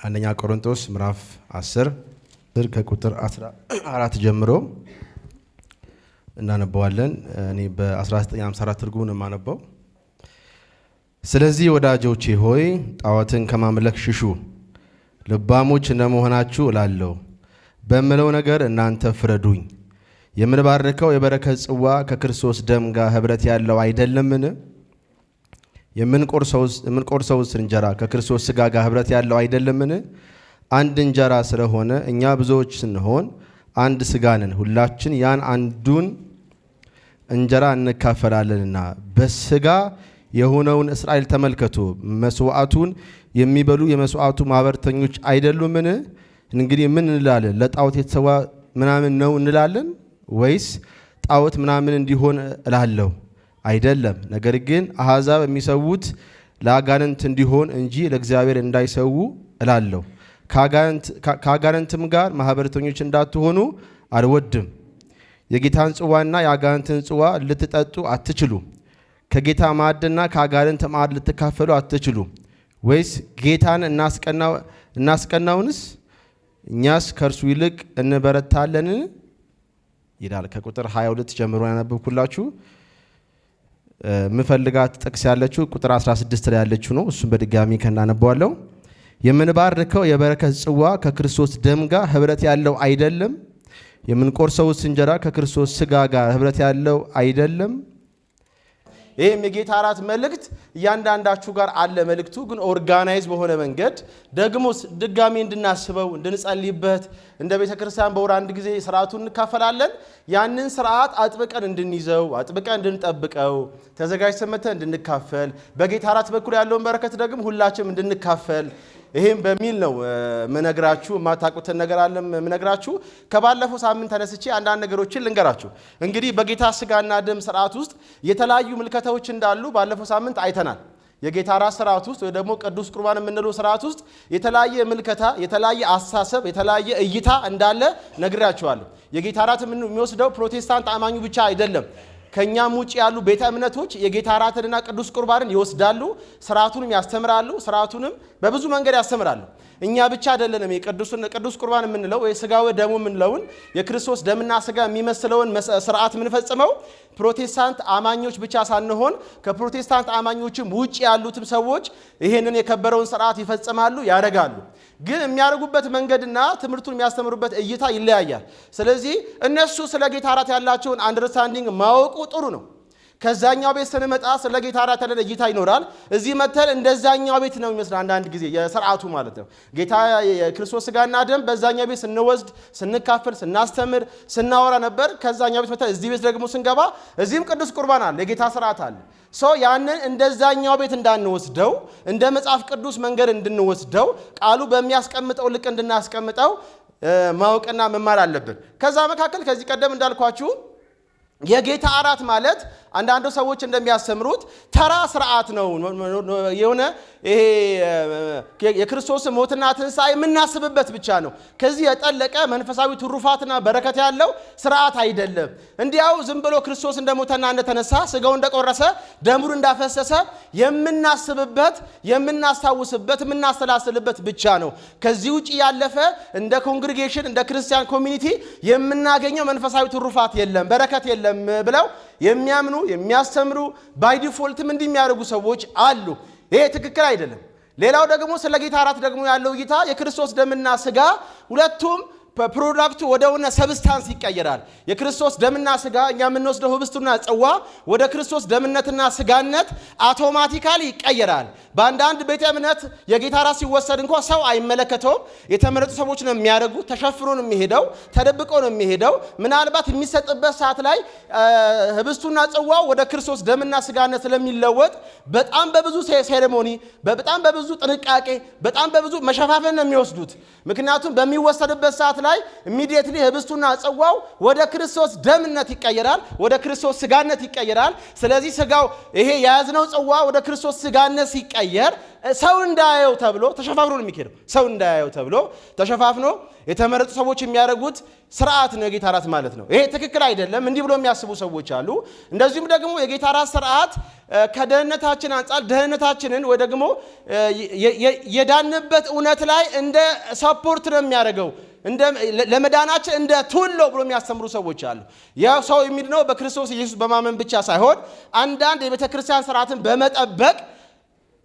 አንደኛ ቆሮንቶስ ምዕራፍ 10 ከቁጥር 14 ጀምሮ እናነበዋለን። እኔ በ1954 ትርጉም ነው የማነበው። ስለዚህ ወዳጆቼ ሆይ፣ ጣዖትን ከማምለክ ሽሹ። ልባሞች እንደመሆናችሁ እላለሁ፣ በምለው ነገር እናንተ ፍረዱኝ። የምንባርከው የበረከት ጽዋ ከክርስቶስ ደም ጋር ኅብረት ያለው አይደለምን? የምንቆርሰውስ እንጀራ ከክርስቶስ ሥጋ ጋር ኅብረት ያለው አይደለምን? አንድ እንጀራ ስለሆነ እኛ ብዙዎች ስንሆን አንድ ሥጋ ነን፣ ሁላችን ያን አንዱን እንጀራ እንካፈላለንና። በሥጋ የሆነውን እስራኤል ተመልከቱ። መስዋዕቱን የሚበሉ የመስዋዕቱ ማኅበርተኞች አይደሉምን? እንግዲህ ምን እንላለን? ለጣዖት የተሰዋ ምናምን ነው እንላለን? ወይስ ጣዖት ምናምን እንዲሆን እላለሁ? አይደለም። ነገር ግን አሕዛብ የሚሰዉት ለአጋንንት እንዲሆን እንጂ ለእግዚአብሔር እንዳይሰዉ እላለሁ። ከአጋንንትም ጋር ማኅበረተኞች እንዳትሆኑ አልወድም። የጌታን ጽዋና የአጋንንትን ጽዋ ልትጠጡ አትችሉም። ከጌታ ማዕድና ከአጋንንት ማዕድ ልትካፈሉ አትችሉም። ወይስ ጌታን እናስቀናውንስ? እኛስ ከእርሱ ይልቅ እንበረታለንን? ይላል። ከቁጥር 22 ጀምሮ ያነበብኩላችሁ። ምፈልጋት ጥቅስ ያለችው ቁጥር 16 ላይ ያለችው ነው። እሱን በድጋሚ ከናነበዋለሁ። የምንባርከው የበረከት ጽዋ ከክርስቶስ ደም ጋር ኅብረት ያለው አይደለም? የምንቆርሰውስ እንጀራ ከክርስቶስ ሥጋ ጋር ኅብረት ያለው አይደለም? ይህም የጌታ እራት መልእክት እያንዳንዳችሁ ጋር አለ። መልእክቱ ግን organize በሆነ መንገድ ደግሞ ድጋሚ እንድናስበው፣ እንድንጸልይበት፣ እንደ ቤተ ክርስቲያን በወር አንድ ጊዜ ስርዓቱን እንካፈላለን። ያንን ስርዓት አጥብቀን እንድንይዘው፣ አጥብቀን እንድንጠብቀው፣ ተዘጋጅተን መተን እንድንካፈል፣ በጌታ እራት በኩል ያለውን በረከት ደግሞ ሁላችንም እንድንካፈል ይሄም በሚል ነው ምነግራችሁ። የማታውቁትን ነገር አለ ምነግራችሁ። ከባለፈው ሳምንት ተነስቼ አንዳንድ ነገሮችን ልንገራችሁ። እንግዲህ በጌታ ስጋና ደም ስርዓት ውስጥ የተለያዩ ምልከታዎች እንዳሉ ባለፈው ሳምንት አይተናል። የጌታ እራት ስርዓት ውስጥ ወይ ደግሞ ቅዱስ ቁርባን የምንለው ስርዓት ውስጥ የተለያየ ምልከታ፣ የተለያየ አስተሳሰብ፣ የተለያየ እይታ እንዳለ ነግሬያችኋለሁ። የጌታ እራት የሚወስደው ፕሮቴስታንት አማኙ ብቻ አይደለም። ከኛም ውጭ ያሉ ቤተ እምነቶች የጌታ እራትንና ቅዱስ ቁርባንን ይወስዳሉ፣ ስርዓቱንም ያስተምራሉ፣ ስርዓቱንም በብዙ መንገድ ያስተምራሉ። እኛ ብቻ አይደለንም የቅዱስ ቁርባን የምንለው ወይ ስጋው ደሙ የምንለውን የክርስቶስ ደምና ስጋ የሚመስለውን ስርዓት የምንፈጽመው ፕሮቴስታንት አማኞች ብቻ ሳንሆን ከፕሮቴስታንት አማኞችም ውጭ ያሉትም ሰዎች ይሄንን የከበረውን ስርዓት ይፈጽማሉ፣ ያደርጋሉ። ግን የሚያደርጉበት መንገድና ትምህርቱን የሚያስተምሩበት እይታ ይለያያል። ስለዚህ እነሱ ስለ ጌታ እራት ያላቸውን understanding ማወቁ ጥሩ ነው። ከዛኛው ቤት ስንመጣ ስለ ጌታ እራት ያለን እይታ ይኖራል። እዚህ መተን እንደዛኛው ቤት ነው የሚመስለው አንዳንድ ጊዜ የስርዓቱ ማለት ነው። ጌታ የክርስቶስ ስጋና ደም በዛኛው ቤት ስንወስድ፣ ስንካፈል፣ ስናስተምር፣ ስናወራ ነበር። ከዛኛው ቤት መተን እዚህ ቤት ደግሞ ስንገባ እዚህም ቅዱስ ቁርባን አለ፣ የጌታ ስርዓት አለ። So ያንን እንደዛኛው ቤት እንዳንወስደው፣ እንደ መጽሐፍ ቅዱስ መንገድ እንድንወስደው፣ ቃሉ በሚያስቀምጠው ልክ እንድናስቀምጠው ማወቅና መማር አለብን። ከዛ መካከል ከዚህ ቀደም እንዳልኳችሁ የጌታ እራት ማለት አንዳንድ ሰዎች እንደሚያስተምሩት ተራ ስርዓት ነው። የሆነ ይሄ የክርስቶስ ሞትና ትንሣኤ የምናስብበት ብቻ ነው። ከዚህ የጠለቀ መንፈሳዊ ትሩፋትና በረከት ያለው ስርዓት አይደለም። እንዲያው ዝም ብሎ ክርስቶስ እንደሞተና እንደተነሳ፣ ስጋው እንደቆረሰ፣ ደሙን እንዳፈሰሰ የምናስብበት፣ የምናስታውስበት፣ የምናሰላስልበት ብቻ ነው። ከዚህ ውጭ ያለፈ እንደ congregation፣ እንደ ክርስቲያን community የምናገኘው መንፈሳዊ ትሩፋት የለም፣ በረከት የለም ብለው የሚያምኑ፣ የሚያስተምሩ፣ by default ም እንዲህ የሚያደርጉ ሰዎች አሉ። ይሄ ትክክል አይደለም። ሌላው ደግሞ ስለ ጌታ እራት ደግሞ ያለው እይታ የክርስቶስ ደምና ስጋ ሁለቱም product ኡ ወደ ሆነ substance ይቀየራል። የክርስቶስ ደምና ስጋ፣ እኛ የምንወስደው ህብስቱና ጽዋ ወደ ክርስቶስ ደምነትና ስጋነት automatically ይቀየራል። በአንዳንድ ቤተ እምነት የጌታ እራት ሲወሰድ እንኳ ሰው አይመለከተውም። የተመረጡ ሰዎች ነው የሚያደርጉት። ተሸፍኖ ነው የሚሄደው፣ ተደብቆ ነው የሚሄደው። ምናልባት የሚሰጥበት ሰዓት ላይ ህብስቱና ጽዋው ወደ ክርስቶስ ደምና ስጋነት ስለሚለወጥ በጣም በብዙ ceremony፣ በጣም በብዙ ጥንቃቄ፣ በጣም በብዙ መሸፋፈን ነው የሚወስዱት። ምክንያቱም በሚወሰድበት ሰዓት ላይ immediately ህብስቱና ጽዋው ወደ ክርስቶስ ደምነት ይቀየራል፣ ወደ ክርስቶስ ስጋነት ይቀየራል። ስለዚህ ስጋው ይሄ የያዝነው ጽዋ ወደ ክርስቶስ ስጋነት ሲቀየር ሰው እንዳያየው ተብሎ ተሸፋፍኖ ነው የሚካሄደው። ሰው እንዳያየው ተብሎ ተሸፋፍኖ የተመረጡ ሰዎች የሚያደርጉት ስርዓት ነው የጌታ እራት ማለት ነው። ይሄ ትክክል አይደለም፣ እንዲህ ብሎ የሚያስቡ ሰዎች አሉ። እንደዚሁም ደግሞ የጌታ እራት ስርዓት ከደህንነታችን አንጻር ደህንነታችንን ወይ ደግሞ የዳንበት እውነት ላይ እንደ support ነው የሚያደርገው፣ ለመዳናችን እንደ tool ነው ብሎ የሚያስተምሩ ሰዎች አሉ። ያ ሰው የሚድነው በክርስቶስ ኢየሱስ በማመን ብቻ ሳይሆን አንዳንድ የቤተ ክርስቲያን ስርዓትን በመጠበቅ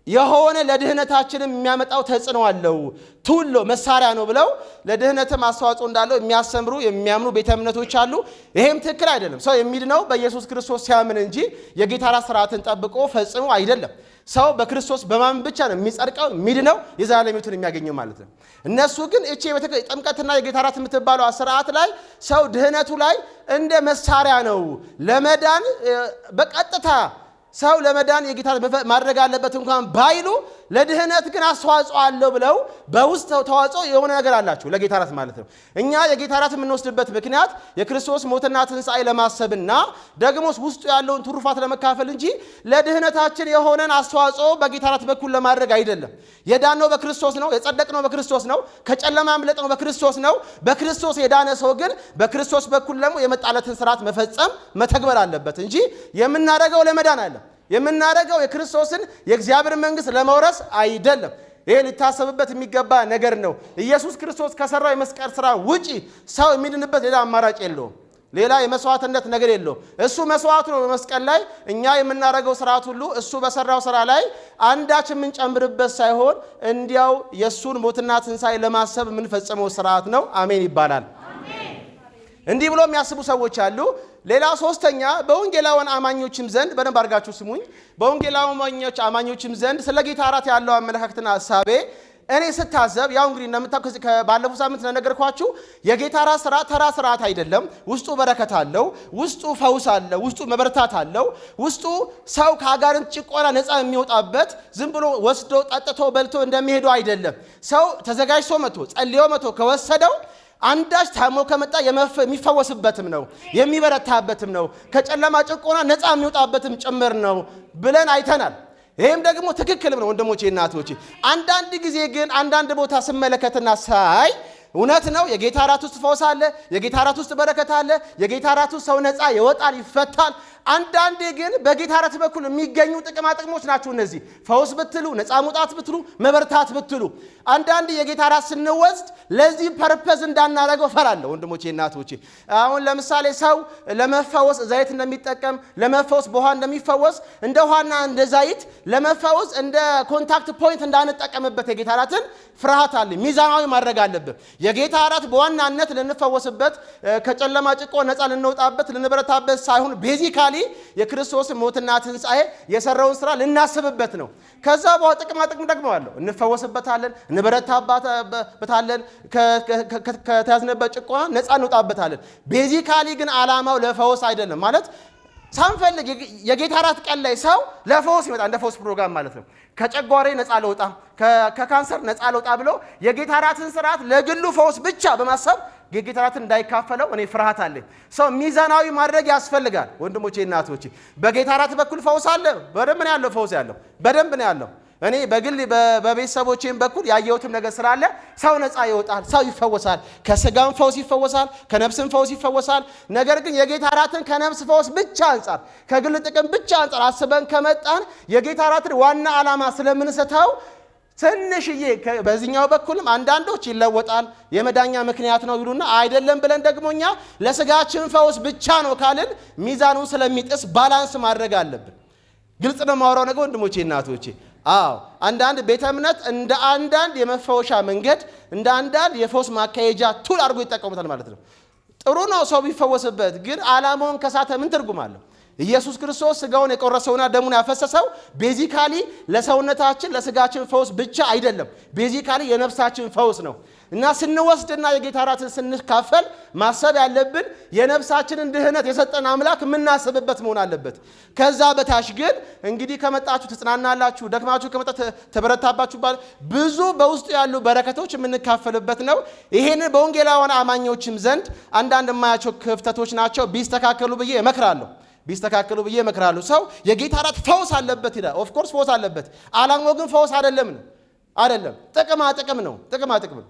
የሆነ ለድህነታችንም የሚያመጣው ተጽዕኖ አለው፣ tool ነው፣ መሳሪያ ነው ብለው ለድህነትም አስተዋጽኦ እንዳለው የሚያስተምሩ የሚያምኑ ቤተ እምነቶች አሉ። ይሄም ትክክል አይደለም። ሰው የሚድነው በኢየሱስ ክርስቶስ ሲያምን እንጂ የጌታ እራት ስርዓትን ጠብቆ ፈጽሞ አይደለም። ሰው በክርስቶስ በማመን ብቻ ነው የሚጸድቀው፣ የሚድነው፣ የዘላለም ሕይወትን የሚያገኘው ማለት ነው። እነሱ ግን እቺ ጥምቀትና የጌታ እራት የምትባለው ስርዓት ላይ ሰው ድህነቱ ላይ እንደ መሳሪያ ነው ለመዳን፣ በቀጥታ ሰው ለመዳን የጌታ ማድረግ አለበት እንኳን ባይሉ ለድህነት ግን አስተዋጽኦ አለው ብለው በውስጥ ተዋጽኦ የሆነ ነገር አላቸው ለጌታ እራት ማለት ነው። እኛ የጌታ እራት የምንወስድበት ምክንያት የክርስቶስ ሞትና ትንሣኤ ለማሰብና ደግሞ ውስጡ ያለውን ትሩፋት ለመካፈል እንጂ ለድህነታችን የሆነን አስተዋጽኦ በጌታ እራት በኩል ለማድረግ አይደለም። የዳነው በክርስቶስ ነው። የጸደቅነው በክርስቶስ ነው። ከጨለማ ያመለጥነው በክርስቶስ ነው። በክርስቶስ የዳነ ሰው ግን በክርስቶስ በኩል ደግሞ የመጣለትን ስርዓት መፈጸም መተግበር አለበት እንጂ የምናደርገው ለመዳን አይደለም። የምናደርገው የክርስቶስን የእግዚአብሔር መንግስት ለመውረስ አይደለም። ይሄ ሊታሰብበት የሚገባ ነገር ነው። ኢየሱስ ክርስቶስ ከሰራው የመስቀል ስራ ውጪ ሰው የሚድንበት ሌላ አማራጭ የለውም። ሌላ የመስዋዕትነት ነገር የለውም። እሱ መስዋዕቱ ነው በመስቀል ላይ። እኛ የምናደርገው ስርዓት ሁሉ እሱ በሰራው ስራ ላይ አንዳች የምንጨምርበት ሳይሆን እንዲያው የእሱን ሞትና ትንሣኤ ለማሰብ የምንፈጽመው ስርዓት ነው። አሜን ይባላል። እንዲህ ብሎ የሚያስቡ ሰዎች አሉ። ሌላ ሶስተኛ፣ በወንጌላውያን አማኞችም ዘንድ፣ በደንብ አድርጋችሁ ስሙኝ። በወንጌላውያን አማኞችም ዘንድ ስለ ጌታ እራት ያለው አመለካከትና ሀሳቤ እኔ ስታዘብ፣ ያው እንግዲህ እንደምታውቁት ባለፈው ሳምንት እንደነገርኳችሁ የጌታ እራት ስርዓት ተራ ስርዓት አይደለም። ውስጡ በረከት አለው፣ ውስጡ ፈውስ አለው፣ ውስጡ መበርታት አለው፣ ውስጡ ሰው ከአጋንንት ጭቆና ነፃ የሚወጣበት ዝም ብሎ ወስዶ ጠጥቶ በልቶ እንደሚሄደው አይደለም። ሰው ተዘጋጅቶ መጥቶ ጸልዮ መጥቶ ከወሰደው አንዳች ታሞ ከመጣ የሚፈወስበትም ነው፣ የሚበረታበትም ነው፣ ከጨለማ ጭቆና ነፃ የሚወጣበትም ጭምር ነው ብለን አይተናል። ይህም ደግሞ ትክክልም ነው ወንድሞቼ እናቶቼ። አንዳንድ ጊዜ ግን አንዳንድ ቦታ ስመለከትና ሳይ እውነት ነው፣ የጌታ እራት ውስጥ ፈውስ አለ፣ የጌታ እራት ውስጥ በረከት አለ፣ የጌታ እራት ውስጥ ሰው ነፃ ይወጣል፣ ይፈታል። አንዳንዴ ግን በጌታ እራት በኩል የሚገኙ ጥቅማ ጥቅሞች ናቸው እነዚህ። ፈውስ ብትሉ፣ ነፃ መውጣት ብትሉ፣ መበርታት ብትሉ፣ አንዳንድ የጌታ እራት ስንወስድ ለዚህ purpose እንዳናደርገው እፈራለሁ ወንድሞቼ እናቶቼ። አሁን ለምሳሌ ሰው ለመፈወስ ዘይት እንደሚጠቀም፣ ለመፈወስ በውሃ እንደሚፈወስ፣ እንደ ውሃና እንደ ዘይት ለመፈወስ እንደ contact point እንዳንጠቀምበት የጌታ እራትን ፍርሃት አለ። ሚዛናዊ ማድረግ አለብን። የጌታ እራት በዋናነት ልንፈወስበት፣ ከጨለማ ጭቆና ነፃ ልንወጣበት፣ ልንበረታበት ሳይሆን basically የክርስቶስን ሞትና ትንሣኤ የሰራውን ስራ ልናስብበት ነው። ከዛ በኋላ ጥቅማ ጥቅም ደግሞ አለው። እንፈወስበታለን፣ እንበረታበታለን፣ ከተያዝንበት ጭቆና ነፃ እንወጣበታለን። Basically ግን ዓላማው ለፈውስ አይደለም። ማለት ሳንፈልግ የጌታ እራት ቀን ላይ ሰው ለፈውስ ይመጣ፣ እንደ ፈውስ ፕሮግራም ማለት ነው። ከጨጓሬ ነፃ ልውጣ፣ ከካንሰር ነፃ ልውጣ ብሎ የጌታ እራትን ስርዓት ለግሉ ፈውስ ብቻ በማሰብ የጌታ እራትን እንዳይካፈለው እኔ ፍርሃት አለኝ። ሰው ሚዛናዊ ማድረግ ያስፈልጋል ወንድሞቼ እናቶቼ። በጌታ እራት በኩል ፈውስ አለ። በደንብ ነው ያለው፣ ፈውስ ያለው በደንብ ነው ያለው። እኔ በግል በቤተሰቦቼም በኩል ያየሁትም ነገር ስላለ ሰው ነፃ ይወጣል፣ ሰው ይፈወሳል። ከስጋም ፈውስ ይፈወሳል፣ ከነፍስም ፈውስ ይፈወሳል። ነገር ግን የጌታ እራትን ከነፍስ ፈውስ ብቻ አንጻር፣ ከግል ጥቅም ብቻ አንጻር አስበን ከመጣን የጌታ እራትን ዋና ዓላማ ስለምንስተው ትንሽዬ በዚህኛው በኩልም አንዳንዶች ይለወጣል፣ የመዳኛ ምክንያት ነው ይሉና አይደለም ብለን ደግሞ እኛ ለስጋችን ፈውስ ብቻ ነው ካልን ሚዛኑን ስለሚጥስ balance ማድረግ አለብን። ግልጽ ነው የማወራው ነገር ወንድሞቼ እናቶቼ። አዎ፣ አንዳንድ ቤተ እምነት እንደ አንዳንድ የመፈወሻ መንገድ፣ እንደ አንዳንድ የፈውስ ማካሄጃ tool አድርጎ ይጠቀሙታል ማለት ነው። ጥሩ ነው ሰው ቢፈወስበት፣ ግን ዓላማውን ከሳተ ምን ትርጉም አለው? ኢየሱስ ክርስቶስ ስጋውን የቆረሰውና ደሙን ያፈሰሰው basically ለሰውነታችን ለስጋችን ፈውስ ብቻ አይደለም። Basically የነፍሳችን ፈውስ ነው። እና ስንወስድና የጌታ እራትን ስንካፈል ማሰብ ያለብን የነፍሳችንን ድህነት የሰጠን አምላክ የምናስብበት መሆን አለበት። ከዛ በታች ግን እንግዲህ ከመጣችሁ ትጽናናላችሁ፣ ደክማችሁ ከመጣ ተበረታባችሁ፣ ብዙ በውስጡ ያሉ በረከቶች የምንካፈልበት ነው። ይሄንን በወንጌላውያን አማኞችም ዘንድ አንዳንድ የማያቸው ክፍተቶች ናቸው፣ ቢስተካከሉ ብዬ እመክራለሁ። ቢስተካከሉ ብዬ እመክራለሁ። ሰው የጌታ እራት ፈውስ አለበት ይላል። Of course ፈውስ አለበት። ዓላማው ግን ፈውስ አይደለም ነው አይደለም፣ ጥቅማ ጥቅም ነው። ጥቅማ ጥቅም ነው።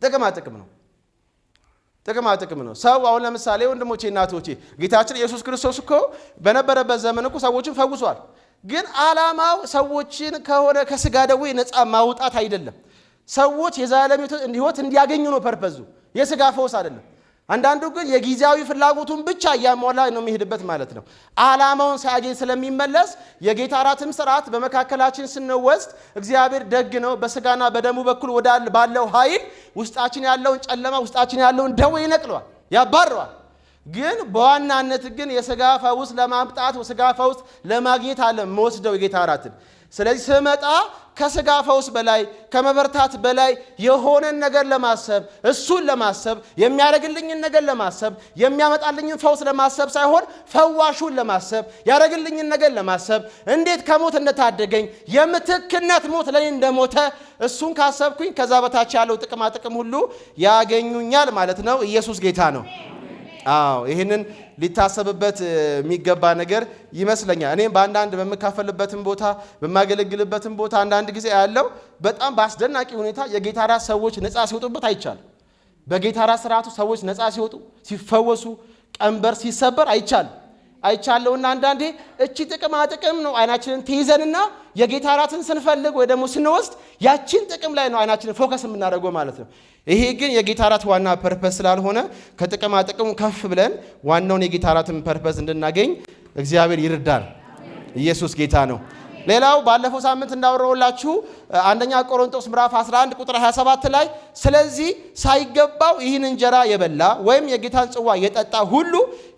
ጥቅማ ጥቅም ነው። ጥቅማ ጥቅም ነው። ሰው አሁን ለምሳሌ ወንድሞቼ እናቶቼ፣ ጌታችን ኢየሱስ ክርስቶስ እኮ በነበረበት ዘመን እኮ ሰዎችን ፈውሷል። ግን ዓላማው ሰዎችን ከሆነ ከስጋ ደዌ ነፃ ማውጣት አይደለም። ሰዎች የዘላለም ሕይወት እንዲያገኙ ነው purpose ኡ፣ የስጋ ፈውስ አይደለም። አንዳንዱ ግን የጊዜያዊ ፍላጎቱን ብቻ እያሟላ ነው የሚሄድበት ማለት ነው። ዓላማውን ሳያገኝ ስለሚመለስ የጌታ እራትም ስርዓት በመካከላችን ስንወስድ እግዚአብሔር ደግ ነው። በስጋና በደሙ በኩል ባለው ኃይል ውስጣችን ያለውን ጨለማ፣ ውስጣችን ያለውን ደዌ ይነቅለዋል፣ ያባረዋል። ግን በዋናነት ግን የስጋ ፈውስ ለማምጣት፣ ስጋ ፈውስ ለማግኘት አለ መወስደው የጌታ እራትን። ስለዚህ ስመጣ ከስጋ ፈውስ በላይ፣ ከመበርታት በላይ የሆነን ነገር ለማሰብ፣ እሱን ለማሰብ፣ የሚያደርግልኝን ነገር ለማሰብ፣ የሚያመጣልኝን ፈውስ ለማሰብ ሳይሆን ፈዋሹን ለማሰብ፣ ያደረግልኝን ነገር ለማሰብ፣ እንዴት ከሞት እንደታደገኝ፣ የምትክነት ሞት ለእኔ እንደሞተ እሱን ካሰብኩኝ ከዛ በታች ያለው ጥቅማ ጥቅም ሁሉ ያገኙኛል ማለት ነው። ኢየሱስ ጌታ ነው። አዎ፣ ይህንን ሊታሰብበት የሚገባ ነገር ይመስለኛል። እኔም በአንዳንድ በምካፈልበትም ቦታ፣ በማገለግልበትም ቦታ አንዳንድ ጊዜ ያለው በጣም በአስደናቂ ሁኔታ የጌታ እራት ሰዎች ነፃ ሲወጡበት አይቻልም። በጌታ እራት ስርዓቱ ሰዎች ነፃ ሲወጡ፣ ሲፈወሱ፣ ቀንበር ሲሰበር አይቻልም አይቻለውና አንዳንዴ እቺ ጥቅማ ጥቅም ነው አይናችንን ትይዘንና የጌታ እራትን ስንፈልግ ወይ ደግሞ ስንወስድ ያቺን ጥቅም ላይ ነው አይናችንን focus የምናደርገው ማለት ነው። ይሄ ግን የጌታ እራት ዋና purpose ስላልሆነ ከጥቅማ ጥቅሙ ከፍ ብለን ዋናውን የጌታ እራትን purpose እንድናገኝ እግዚአብሔር ይርዳል። ኢየሱስ ጌታ ነው። ሌላው ባለፈው ሳምንት እንዳወራሁላችሁ አንደኛ ቆሮንቶስ ምዕራፍ 11 ቁጥር 27 ላይ ስለዚህ ሳይገባው ይህን እንጀራ የበላ ወይም የጌታን ጽዋ የጠጣ ሁሉ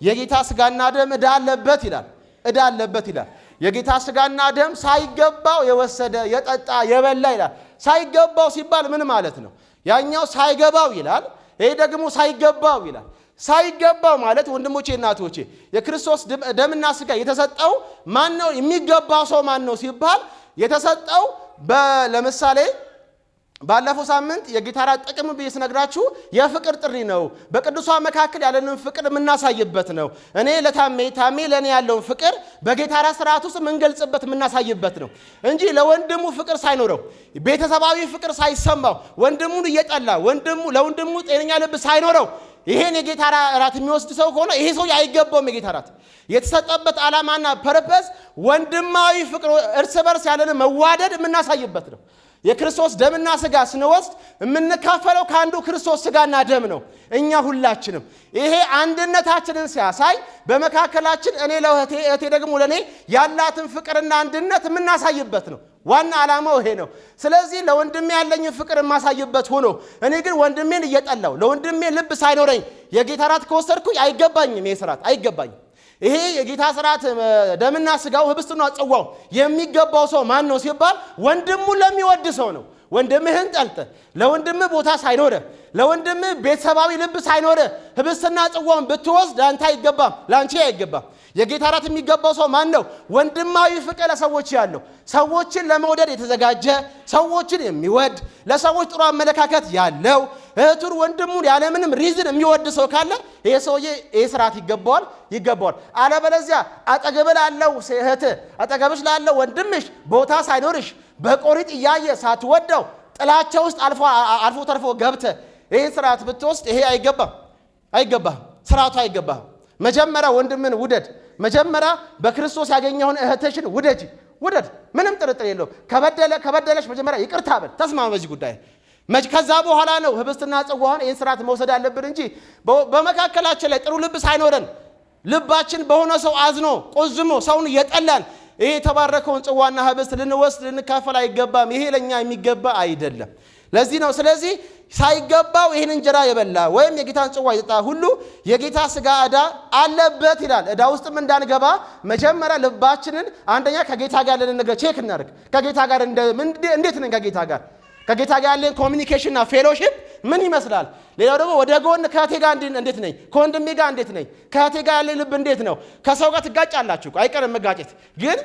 የጌታ ስጋና ደም ዕዳ አለበት ይላል። ዕዳ አለበት ይላል። የጌታ ስጋና ደም ሳይገባው የወሰደ፣ የጠጣ፣ የበላ ይላል። ሳይገባው ሲባል ምን ማለት ነው? ያኛው ሳይገባው ይላል። ይሄ ደግሞ ሳይገባው ይላል። ሳይገባው ማለት ወንድሞቼ እናቶቼ የክርስቶስ ደምና ስጋ የተሰጠው ማን ነው? የሚገባው ሰው ማን ነው ሲባል የተሰጠው ለምሳሌ ባለፈው ሳምንት የጌታ እራት ጥቅም ብዬ ስነግራችሁ የፍቅር ጥሪ ነው። በቅዱሳን መካከል ያለንን ፍቅር የምናሳይበት ነው። እኔ ለታሜ፣ ታሜ ለእኔ ያለውን ፍቅር በጌታ እራት ስርዓት ውስጥ የምንገልጽበት፣ የምናሳይበት ነው እንጂ ለወንድሙ ፍቅር ሳይኖረው፣ ቤተሰባዊ ፍቅር ሳይሰማው፣ ወንድሙን እየጠላ፣ ወንድሙ ለወንድሙ ጤነኛ ልብ ሳይኖረው ይሄን የጌታ እራት የሚወስድ ሰው ከሆነ ይሄ ሰው አይገባውም። የጌታ እራት የተሰጠበት ዓላማና purpose ወንድማዊ ፍቅር፣ እርስ በርስ ያለን መዋደድ የምናሳይበት ነው። የክርስቶስ ደምና ስጋ ስንወስድ የምንካፈለው ከአንዱ ክርስቶስ ስጋና ደም ነው። እኛ ሁላችንም ይሄ አንድነታችንን ሲያሳይ በመካከላችን እኔ ለእህቴ፣ እህቴ ደግሞ ለእኔ ያላትን ፍቅርና አንድነት የምናሳይበት ነው። ዋና ዓላማው ይሄ ነው። ስለዚህ ለወንድሜ ያለኝን ፍቅር የማሳይበት ሆኖ እኔ ግን ወንድሜን እየጠላው፣ ለወንድሜ ልብ ሳይኖረኝ የጌታ እራት ከወሰድኩኝ አይገባኝም። ይሄ ስርዓት አይገባኝም። ይሄ የጌታ ስርዓት ደምና ስጋው፣ ህብስትና ጽዋው የሚገባው ሰው ማን ነው ሲባል ወንድሙ ለሚወድ ሰው ነው። ወንድምህን ጠልተህ፣ ለወንድምህ ቦታ ሳይኖርህ፣ ለወንድምህ ቤተሰባዊ ልብ ሳይኖርህ ህብስትና ጽዋውን ብትወስድ ለአንተ አይገባም፣ ለአንቺ አይገባም። የጌታ እራት የሚገባው ሰው ማን ነው? ወንድማዊ ፍቅር ለሰዎች ያለው፣ ሰዎችን ለመውደድ የተዘጋጀ፣ ሰዎችን የሚወድ፣ ለሰዎች ጥሩ አመለካከት ያለው፣ እህቱን ወንድሙን ያለምንም reason የሚወድ ሰው ካለ ይሄ ሰውዬ ይሄ ስርዓት ይገባዋል ይገባዋል። አለበለዚያ አጠገብህ ላለው እህትህ፣ አጠገብሽ ላለው ወንድምሽ ቦታ ሳይኖርሽ፣ በቆሪጥ እያየ ሳትወደው፣ ጥላቻ ውስጥ አልፎ አልፎ ተርፎ ገብተህ ይህን ስርዓት ብትወስድ ይሄ አይገባም፣ አይገባም፣ ስርዓቱ አይገባም። መጀመሪያ ወንድምን ውደድ። መጀመሪያ በክርስቶስ ያገኘውን እህትሽን ውደጂ፣ ውደድ። ምንም ጥርጥር የለውም። ከበደለ ከበደለሽ መጀመሪያ ይቅርታ በል፣ ተስማማ በዚህ ጉዳይ። ከዛ በኋላ ነው ህብስትና ጽዋውን ይህን ስርዓት መውሰድ ያለብን እንጂ በመካከላችን ላይ ጥሩ ልብ ሳይኖረን፣ ልባችን በሆነ ሰው አዝኖ ቆዝሞ ሰውን እየጠላን ይሄ የተባረከውን ጽዋና ህብስት ልንወስድ ልንካፈል አይገባም። ይሄ ለእኛ የሚገባ አይደለም። ለዚህ ነው ስለዚህ ሳይገባው ይህን እንጀራ የበላ ወይም የጌታን ጽዋ የጠጣ ሁሉ የጌታ ስጋ ዕዳ አለበት ይላል። ዕዳ ውስጥም እንዳንገባ መጀመሪያ ልባችንን አንደኛ ከጌታ ጋር ያለንን ነገር check እናድርግ። ከጌታ ጋር እንዴት ነን? ከጌታ ጋር ከጌታ ጋር ያለን communication ና fellowship ምን ይመስላል? ሌላው ደግሞ ወደ ጎን ከእህቴ ጋር እንዴት ነኝ? ከወንድሜ ጋር እንዴት ነኝ? ከእህቴ ጋር ያለኝ ልብ እንዴት ነው? ከሰው ጋር ትጋጫላችሁ፣ አይቀርም መጋጨት። ግን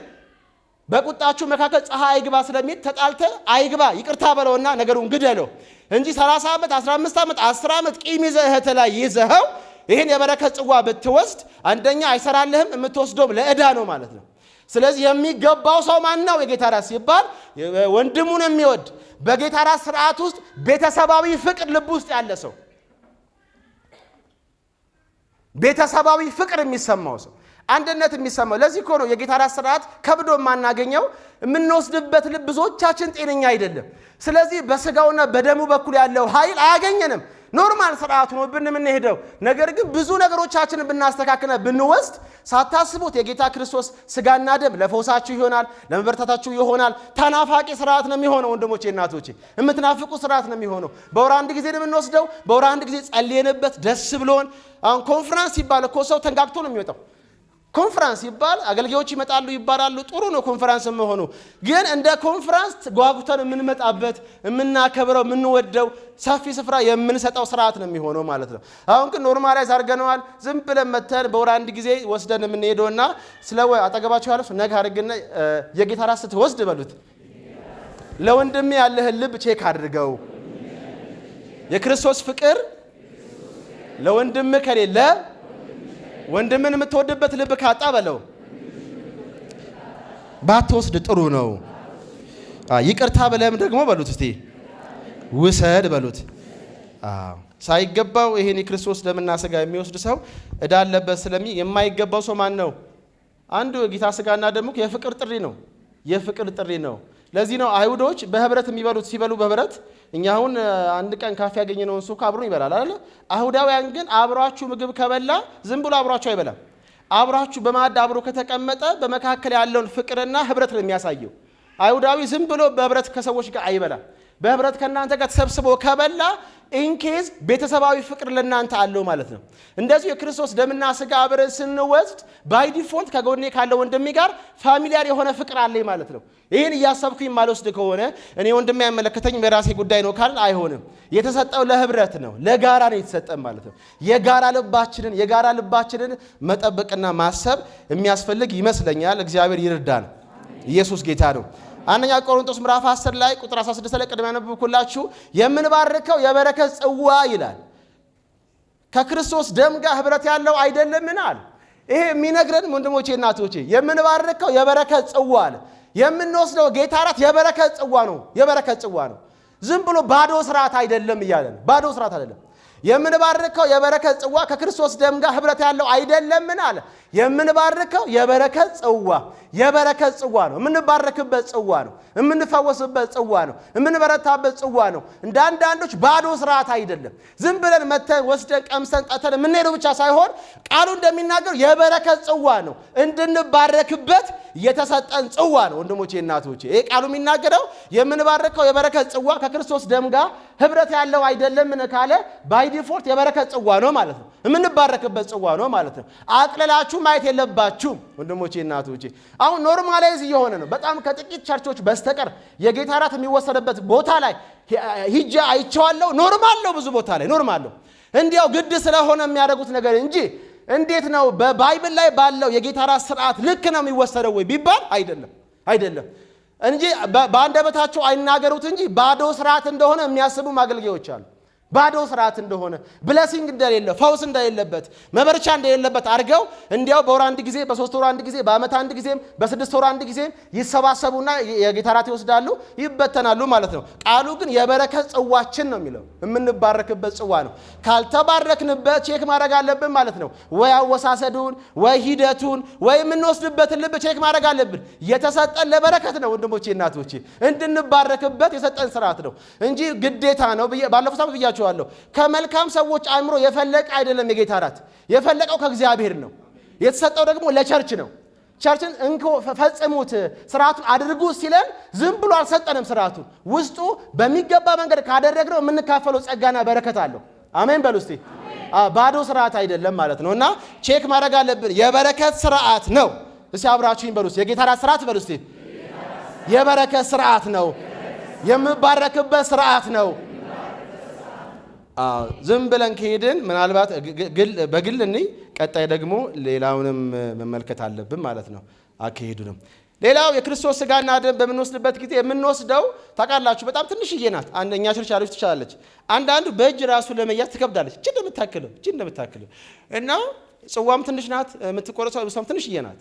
በቁጣችሁ መካከል ፀሐይ አይግባ ስለሚል ተጣልተ አይግባ፣ ይቅርታ በለውና ነገሩን ግደለው እንጂ 30 ዓመት፣ 15 ዓመት፣ 10 ዓመት ቂም ይዘህ እህትህ ላይ ይዘኸው ይህን የበረከት ጽዋ ብትወስድ አንደኛ አይሰራልህም፣ የምትወስደውም ለዕዳ ነው ማለት ነው። ስለዚህ የሚገባው ሰው ማን ነው? የጌታ ራት ሲባል ወንድሙን የሚወድ፣ በጌታ ራት ስርዓት ውስጥ ቤተሰባዊ ፍቅር ልብ ውስጥ ያለ ሰው፣ ቤተሰባዊ ፍቅር የሚሰማው ሰው፣ አንድነት የሚሰማው። ለዚህ እኮ ነው የጌታ ራት ስርዓት ከብዶ የማናገኘው። የምንወስድበት ልብ ብዙዎቻችን ጤነኛ አይደለም። ስለዚህ በስጋውና በደሙ በኩል ያለው ኃይል አያገኘንም። Normal ስርዓት ሆኖብን የምንሄደው ነገር ግን ብዙ ነገሮቻችንን ብናስተካክልና ብንወስድ ሳታስቡት የጌታ ክርስቶስ ስጋና ደም ለፈውሳችሁ ይሆናል፣ ለመበርታታችሁ ይሆናል። ተናፋቂ ስርዓት ነው የሚሆነው። ወንድሞቼ እናቶቼ፣ የምትናፍቁ ስርዓት ነው የሚሆነው። በወር አንድ ጊዜ ነው የምንወስደው። በወር አንድ ጊዜ ጸልየንበት ደስ ብሎን። አሁን ኮንፈረንስ ሲባል እኮ ሰው ተንጋግቶ ነው የሚወጣው። ኮንፈረንስ ይባል አገልጋዮች ይመጣሉ ይባላሉ። ጥሩ ነው ኮንፈረንስ መሆኑ። ግን እንደ ኮንፈረንስ ጓጉተን የምንመጣበት፣ የምናከብረው፣ የምንወደው፣ ሰፊ ስፍራ የምንሰጠው ስርዓት ነው የሚሆነው ማለት ነው። አሁን ግን normalize አድርገነዋል። ዝም ብለን መተን በወር አንድ ጊዜ ወስደን የምንሄደውና ስለ አጠገባቸው ያለው ነገ አድርግና የጌታ ራት ስትወስድ በሉት፣ ለወንድሜ ያለህን ልብ check አድርገው። የክርስቶስ ፍቅር ለወንድም ከሌለ፣ ወንድምን የምትወድበት ልብ ካጣ በለው ባትወስድ ጥሩ ነው። ይቅርታ ብለህም ደግሞ በሉት እስቲ ውሰድ በሉት። ሳይገባው ይሄን የክርስቶስ ደምና ስጋ የሚወስድ ሰው እዳ አለበት ስለሚ የማይገባው ሰው ማን ነው? አንዱ የጌታ ስጋና ደሙ የፍቅር ጥሪ ነው። የፍቅር ጥሪ ነው። ለዚህ ነው አይሁዶች በህብረት የሚበሉት። ሲበሉ በህብረት፣ እኛ አሁን አንድ ቀን ካፌ ያገኘነውን ሰው አብሮን ይበላል አይደለ? አይሁዳውያን ግን አብሯችሁ ምግብ ከበላ ዝም ብሎ አብሯችሁ አይበላም። አብሯችሁ በማዕድ አብሮ ከተቀመጠ በመካከል ያለውን ፍቅርና ህብረት ነው የሚያሳየው። አይሁዳዊ ዝም ብሎ በህብረት ከሰዎች ጋር አይበላም። በህብረት ከእናንተ ጋር ተሰብስቦ ከበላ in case ቤተሰባዊ ፍቅር ለእናንተ አለው ማለት ነው። እንደዚሁ የክርስቶስ ደምና ስጋ አብረን ስንወስድ by default ከጎኔ ካለው ወንድሜ ጋር familiar የሆነ ፍቅር አለኝ ማለት ነው። ይህን እያሰብኩኝ የማልወስድ ከሆነ እኔ ወንድሜ አይመለከተኝም፣ የራሴ ጉዳይ ነው ካልን አይሆንም። የተሰጠው ለህብረት ነው፣ ለጋራ ነው የተሰጠን ማለት ነው። የጋራ ልባችንን መጠበቅና ማሰብ የሚያስፈልግ ይመስለኛል። እግዚአብሔር ይርዳን። ኢየሱስ ጌታ ነው። አንደኛ ቆሮንቶስ ምዕራፍ 10 ላይ ቁጥር 16 ላይ ቅድም ያነበብኩላችሁ የምንባርከው የበረከት ጽዋ ይላል፣ ከክርስቶስ ደም ጋር ህብረት ያለው አይደለምን አለ። ይሄ የሚነግረን ወንድሞቼ እናቶቼ የምንባርከው የበረከት ጽዋ አለ። የምንወስደው ጌታ እራት የበረከት ጽዋ ነው። የበረከት ጽዋ ነው። ዝም ብሎ ባዶ ስርዓት አይደለም እያለ ነው። ባዶ ስርዓት አይደለም። የምንባርከው የበረከት ጽዋ ከክርስቶስ ደም ጋር ህብረት ያለው አይደለምን አለ። የምንባርከው የበረከት ጽዋ የበረከት ጽዋ ነው። የምንባረክበት ጽዋ ነው። የምንፈወስበት ጽዋ ነው። የምንበረታበት ጽዋ ነው። እንደ አንዳንዶች ባዶ ስርዓት አይደለም። ዝም ብለን መተን ወስደን ቀምሰን ጠተን የምንሄደው ብቻ ሳይሆን ቃሉ እንደሚናገር የበረከት ጽዋ ነው። እንድንባረክበት የተሰጠን ጽዋ ነው። ወንድሞቼ እናቶቼ፣ ይሄ ቃሉ የሚናገረው የምንባርከው የበረከት ጽዋ ከክርስቶስ ደም ጋር ህብረት ያለው አይደለምን ካለ by default የበረከት ጽዋ ነው ማለት ነው። የምንባረክበት ጽዋ ነው ማለት ነው። አቅልላችሁ ማየት የለባችሁም ወንድሞቼ እናቶቼ። አሁን normalize እየሆነ ነው። በጣም ከጥቂት ቸርቾች በስተቀር የጌታ እራት የሚወሰድበት ቦታ ላይ ሂጄ አይቼዋለሁ። Normal ነው፣ ብዙ ቦታ ላይ normal ነው። እንዲያው ግድ ስለሆነ የሚያደርጉት ነገር እንጂ እንዴት ነው በ Bible ላይ ባለው የጌታ እራት ስርዓት ልክ ነው የሚወሰደው ወይ ቢባል አይደለም፣ አይደለም እንጂ በአንደበታቸው አይናገሩት እንጂ ባዶ ስርዓት እንደሆነ የሚያስቡ አገልጋዮች አሉ። ባዶ ስርዓት እንደሆነ፣ blessing እንደሌለ፣ ፈውስ እንደሌለበት፣ መበርቻ እንደሌለበት አድርገው እንዲያው በወር አንድ ጊዜ፣ በ3 ወር አንድ ጊዜ፣ በዓመት አንድ ጊዜም፣ በ6 ወር አንድ ጊዜም ይሰባሰቡና የጌታ እራት ይወስዳሉ፣ ይበተናሉ ማለት ነው። ቃሉ ግን የበረከት ጽዋችን ነው የሚለው፣ የምንባረክበት ጽዋ ነው። ካልተባረክንበት check ማድረግ አለብን ማለት ነው። ወይ አወሳሰዱን ወይ ሂደቱን ወይ የምንወስድበትን ልብ check ማድረግ አለብን። የተሰጠን ለበረከት ነው ወንድሞቼ እናቶቼ፣ እንድንባረክበት የሰጠን ስርዓት ነው እንጂ ግዴታ ነው። ባለፈው ሳምንት ብያችኋለሁ። ከመልካም ሰዎች አእምሮ የፈለቀ አይደለም የጌታ እራት፣ የፈለቀው ከእግዚአብሔር ነው። የተሰጠው ደግሞ ለ church ነው። Church ን እንኮ ፈጽሙት፣ ስርዓቱን አድርጉ ሲለን ዝም ብሎ አልሰጠንም። ስርዓቱን ውስጡ በሚገባ መንገድ ካደረግነው የምንካፈለው ጸጋና በረከት አለው። አሜን በሉ እስቲ። ባዶ ስርዓት አይደለም ማለት ነው። እና check ማድረግ አለብን። የበረከት ስርዓት ነው። እስቲ አብራችሁኝ በሉ እስቲ፣ የጌታ እራት ስርዓት በሉ እስቲ። የበረከት ስርዓት ነው። የምባረክበት ስርዓት ነው። ዝም ብለን ከሄድን ምናልባት በግል እኔ ቀጣይ ደግሞ ሌላውንም መመልከት አለብን ማለት ነው። አካሄዱንም ሌላው የክርስቶስ ስጋና ደም በምንወስድበት ጊዜ የምንወስደው ታውቃላችሁ፣ በጣም ትንሽዬ ናት። አንደኛ church ያለች ትችላለች። አንዳንዱ በእጅ ራሱ ለመያዝ ትከብዳለች። እቺ እንደምታክለው እቺ እንደምታክለው እና ጽዋም ትንሽ ናት፣ የምትቆረሰው እሷም ትንሽዬ ናት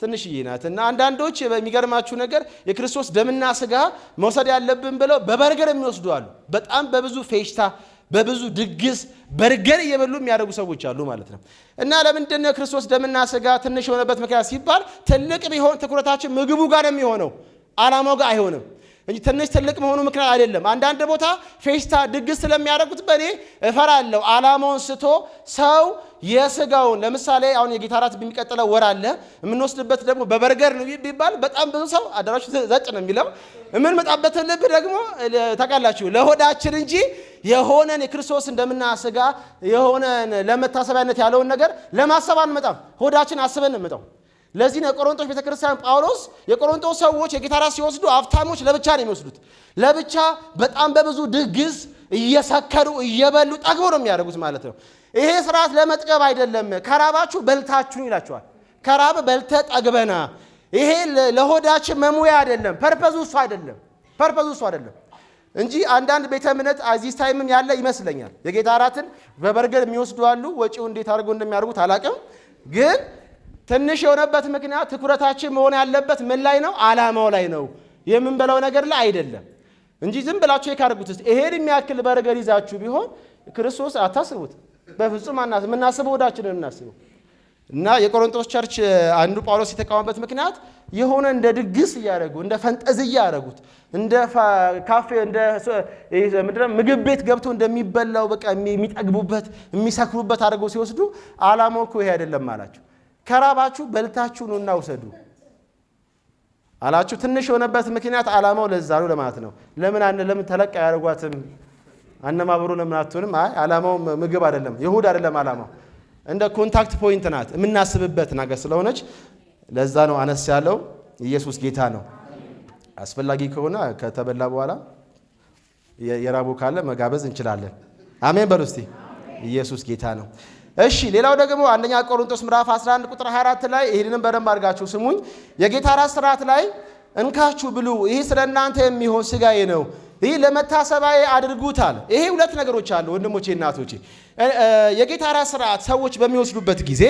ትንሽዬ ናት። እና አንዳንዶች በሚገርማችሁ ነገር የክርስቶስ ደምና ስጋ መውሰድ ያለብን ብለው በበርገር የሚወስዱ አሉ። በጣም በብዙ ፌሽታ በብዙ ድግስ በርገር እየበሉ የሚያደርጉ ሰዎች አሉ ማለት ነው። እና ለምንድን ነው የክርስቶስ ደምና ስጋ ትንሽ የሆነበት ምክንያት ሲባል ትልቅ ቢሆን ትኩረታችን ምግቡ ጋር ነው የሚሆነው፣ ዓላማው ጋር አይሆንም እንጂ ትንሽ ትልቅ መሆኑ ምክንያት አይደለም። አንዳንድ ቦታ ፌሽታ ድግስ ስለሚያደርጉት በእኔ እፈራለሁ። ዓላማውን ስቶ ሰው የስጋውን ለምሳሌ አሁን የጌታ እራት በሚቀጥለው ወር አለ የምንወስድበት ደግሞ በበርገር ነው ቢባል በጣም ብዙ ሰው አዳራሹ ዘጭ ነው የሚለው። የምንመጣበትን ልብ ደግሞ ታውቃላችሁ ለሆዳችን እንጂ የሆነን የክርስቶስ ደምና ስጋ የሆነን ለመታሰቢያነት ያለውን ነገር ለማሰብ አንመጣም። ሆዳችን አስበን ነው የምንመጣው። ለዚህ ነው የቆሮንቶስ ቤተክርስቲያን ጳውሎስ የቆሮንቶስ ሰዎች የጌታ እራት ሲወስዱ ሀብታሞች ለብቻ ነው የሚወስዱት። ለብቻ በጣም በብዙ ድግስ እየሰከሩ እየበሉ ጠግበው ነው የሚያደርጉት ማለት ነው። ይሄ ስርዓት ለመጥገብ አይደለም። ከራባችሁ በልታችሁ ይላቸዋል። ከራብ በልተ ጠግበና። ይሄ ለሆዳችን መሙያ አይደለም። purpose ኡ እሱ አይደለም። purpose ኡ እሱ አይደለም እንጂ አንዳንድ ቤተ እምነት at this time ም ያለ ይመስለኛል። የጌታ እራትን በበርገር የሚወስዱ አሉ። ወጪው እንዴት አድርገው እንደሚያደርጉት አላቅም። ግን ትንሽ የሆነበት ምክንያት ትኩረታችን መሆን ያለበት ምን ላይ ነው? ዓላማው ላይ ነው። የምንበላው ነገር ላይ አይደለም እንጂ ዝም ብላችሁ የካርጉት እስቲ ይሄን የሚያክል በርገር ይዛችሁ ቢሆን ክርስቶስ አታስቡት። በፍጹም አናስብ። የምናስበው ሆዳችንን የምናስበው። እና የቆሮንቶስ church አንዱ ጳውሎስ የተቃወመበት ምክንያት የሆነ እንደ ድግስ እያደረጉ እንደ ፈንጠዝያ እያደረጉት እንደ ካፌ እንደ ምግብ ቤት ገብቶ እንደሚበላው በቃ የሚጠግቡበት የሚሰክሩበት አድርገው ሲወስዱ ዓላማው እኮ ይሄ አይደለም አላቸው። ከራባችሁ በልታችሁ ኑና ውሰዱ አላችሁ። ትንሽ የሆነበት ምክንያት ዓላማው ለዛ ነው ለማለት ነው። ለምን ተለቅ አያደርጓትም? አነማብሩ ለምን አትሆንም? አይ ዓላማው ምግብ አይደለም፣ ይሁድ አይደለም ዓላማው። እንደ contact point ናት የምናስብበት ነገር ስለሆነች ለዛ ነው አነስ ያለው። ኢየሱስ ጌታ ነው። አስፈላጊ ከሆነ ከተበላ በኋላ የራቡ ካለ መጋበዝ እንችላለን። አሜን በሉ እስቲ። ኢየሱስ ጌታ ነው። እሺ ሌላው ደግሞ አንደኛ ቆሮንቶስ ምዕራፍ 11 ቁጥር 24 ላይ ይሄንንም በደንብ አድርጋችሁ ስሙኝ። የጌታ እራት ስርዓት ላይ እንካችሁ ብሉ፣ ይህ ስለ እናንተ የሚሆን ስጋዬ ነው፣ ይህ ለመታሰቢያዬ አድርጉታል። ይሄ ሁለት ነገሮች አሉ ወንድሞቼ እናቶቼ። የጌታ እራት ስርዓት ሰዎች በሚወስዱበት ጊዜ